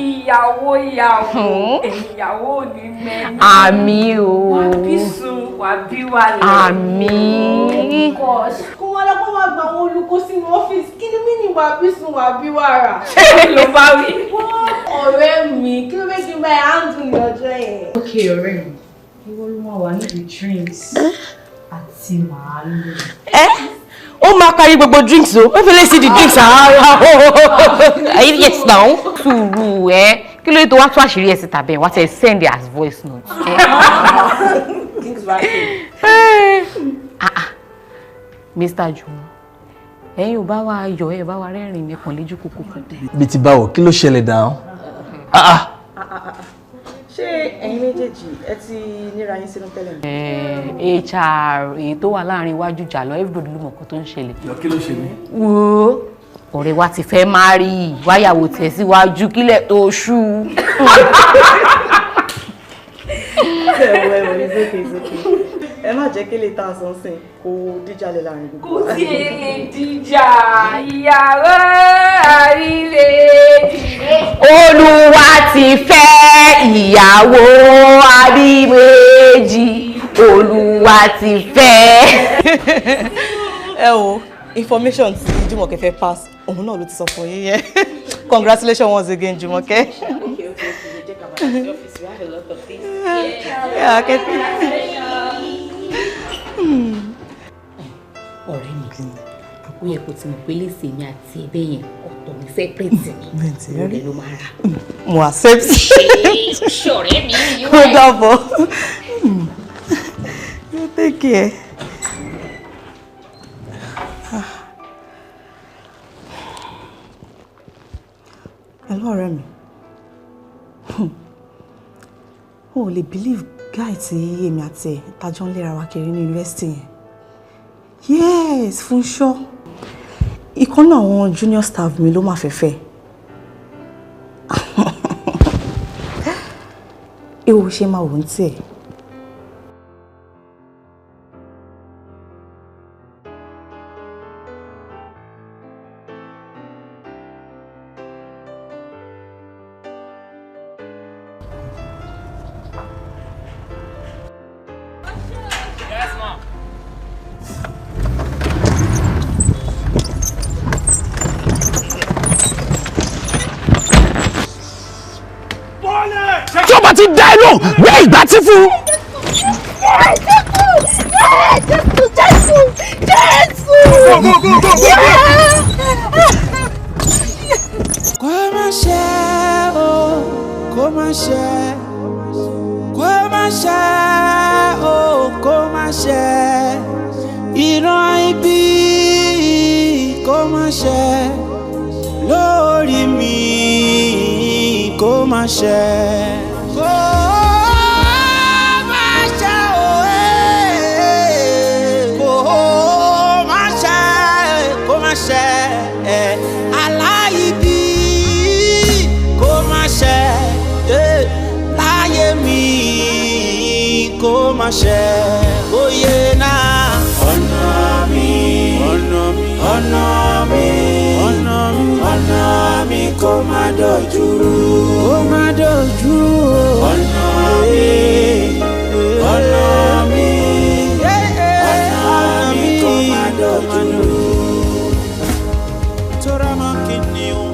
ìyàwó ìyàwó, ìyàwó ò ní mẹ́ni. Àmín o. Wà á bí sùn, wà á bí wàlẹ̀. Àmín. Kó wá lọ kó wá gba àwọn olùkọ́ sínú ọ́fíìsì. Kí ni mí ni wà á bí sùn, wà á bí wàrà? Ṣé ló bá wí? Ọ̀rẹ́ mi, kí ló fẹ́ kí n bá ẹ handle ní ọjọ́ yẹn? Okay, ọ̀rẹ́ mi, ìwọ ló máa wà níbi drinks àti màálù. Ó máa parí gbogbo drinks o, ó fi lè sí di drinks àárá o. Yes now. Sùúrù ẹ, kí ló dé tó wá tú àṣírí ẹ síta bẹ́ẹ̀, wá tẹ send as voice note. Mr. Juwon, ẹ̀yin ò bá wa yọ̀, ẹ bá wa rẹ́rìn-ín nìkan lójú kúkú. Bí ti báwo, kí ló ṣẹlẹ̀ dáhùn? Ṣé ẹ̀yin méjèèjì ẹ ti níra yín sínú tẹ́lẹ̀ ni? HR èyí tó wà láàrin iwájú jà lọ, everybody ló mọ̀ nǹkan tó ń ṣẹlẹ̀. Kí ló ṣe mí? Wo ọ̀rẹ́ wa ti fẹ́ máa rí wáyàwó tẹ̀ síwájú kílẹ̀ tó ṣú. Well, it's okay, it's okay. Ẹ má jẹ́ kí lè ta àsánsìn kó díjàlẹ̀ láàrin gbogbo. Kò sí èlé díjà ìyàwó àríwéjì. Olúwa ti fẹ́ ìyàwó àríwéjì. Olúwa ti fẹ́. Ẹ wo information tí Jùmọ̀kẹ́ fẹ́ pass òun náà ló ti sọ fún yín yẹn. Congratulations once again, Jùmọ̀kẹ́. Okay. Jẹ́ ká máa lọ sí ọ́fíìsì. We have a lot of things. Yeah, Kẹ́tì. Ọ̀rẹ́ mi, ó yẹ kó ti mọ̀ pé léèsì mi àti ẹbẹ̀ yẹn ọ̀tọ̀ ní separate ni. Ọ̀rẹ́ ló máa rà. Mo accept. Ṣọ̀rẹ́ mi yóò. Ó dàbọ̀. You take care. Hello, ọ̀rẹ́ mi. O ò lè believe guy tí èmi àti ẹ̀ tajọ́ ń léra wa kiri ní yunifásitì yẹn. Yes, Fúnṣọ́. Ìkan náà àwọn junior staff mi ló máa fẹ́ fẹ́. Ewo ṣe máa wò ń tiẹ̀. Yes, ma'am. Tí o bá ti dá ẹ lóhùn gbé ìgbà tí fún. Jésù, Jésù, Jésù. Kó má ṣe o, kó má ṣe, kó má ṣe o, kó má ṣe, ìran ibi kó má ṣe lórí mi, kó má ṣe. Kó má ṣe o, kó má ṣe, kó má ṣe, aláìbí kó má ṣe, láyé mi kó má ṣe, oyè náà. Ọ̀nà mi, ọ̀nà mi, ọ̀nà mi, ọ̀nà mi, ọ̀nà mi kó má dojú rú, kó má dojú rú. Ọ̀nà mi, ọ̀nà mi, ọ̀nà mi kó má dojú rú. Tóra mọ́ kìnìún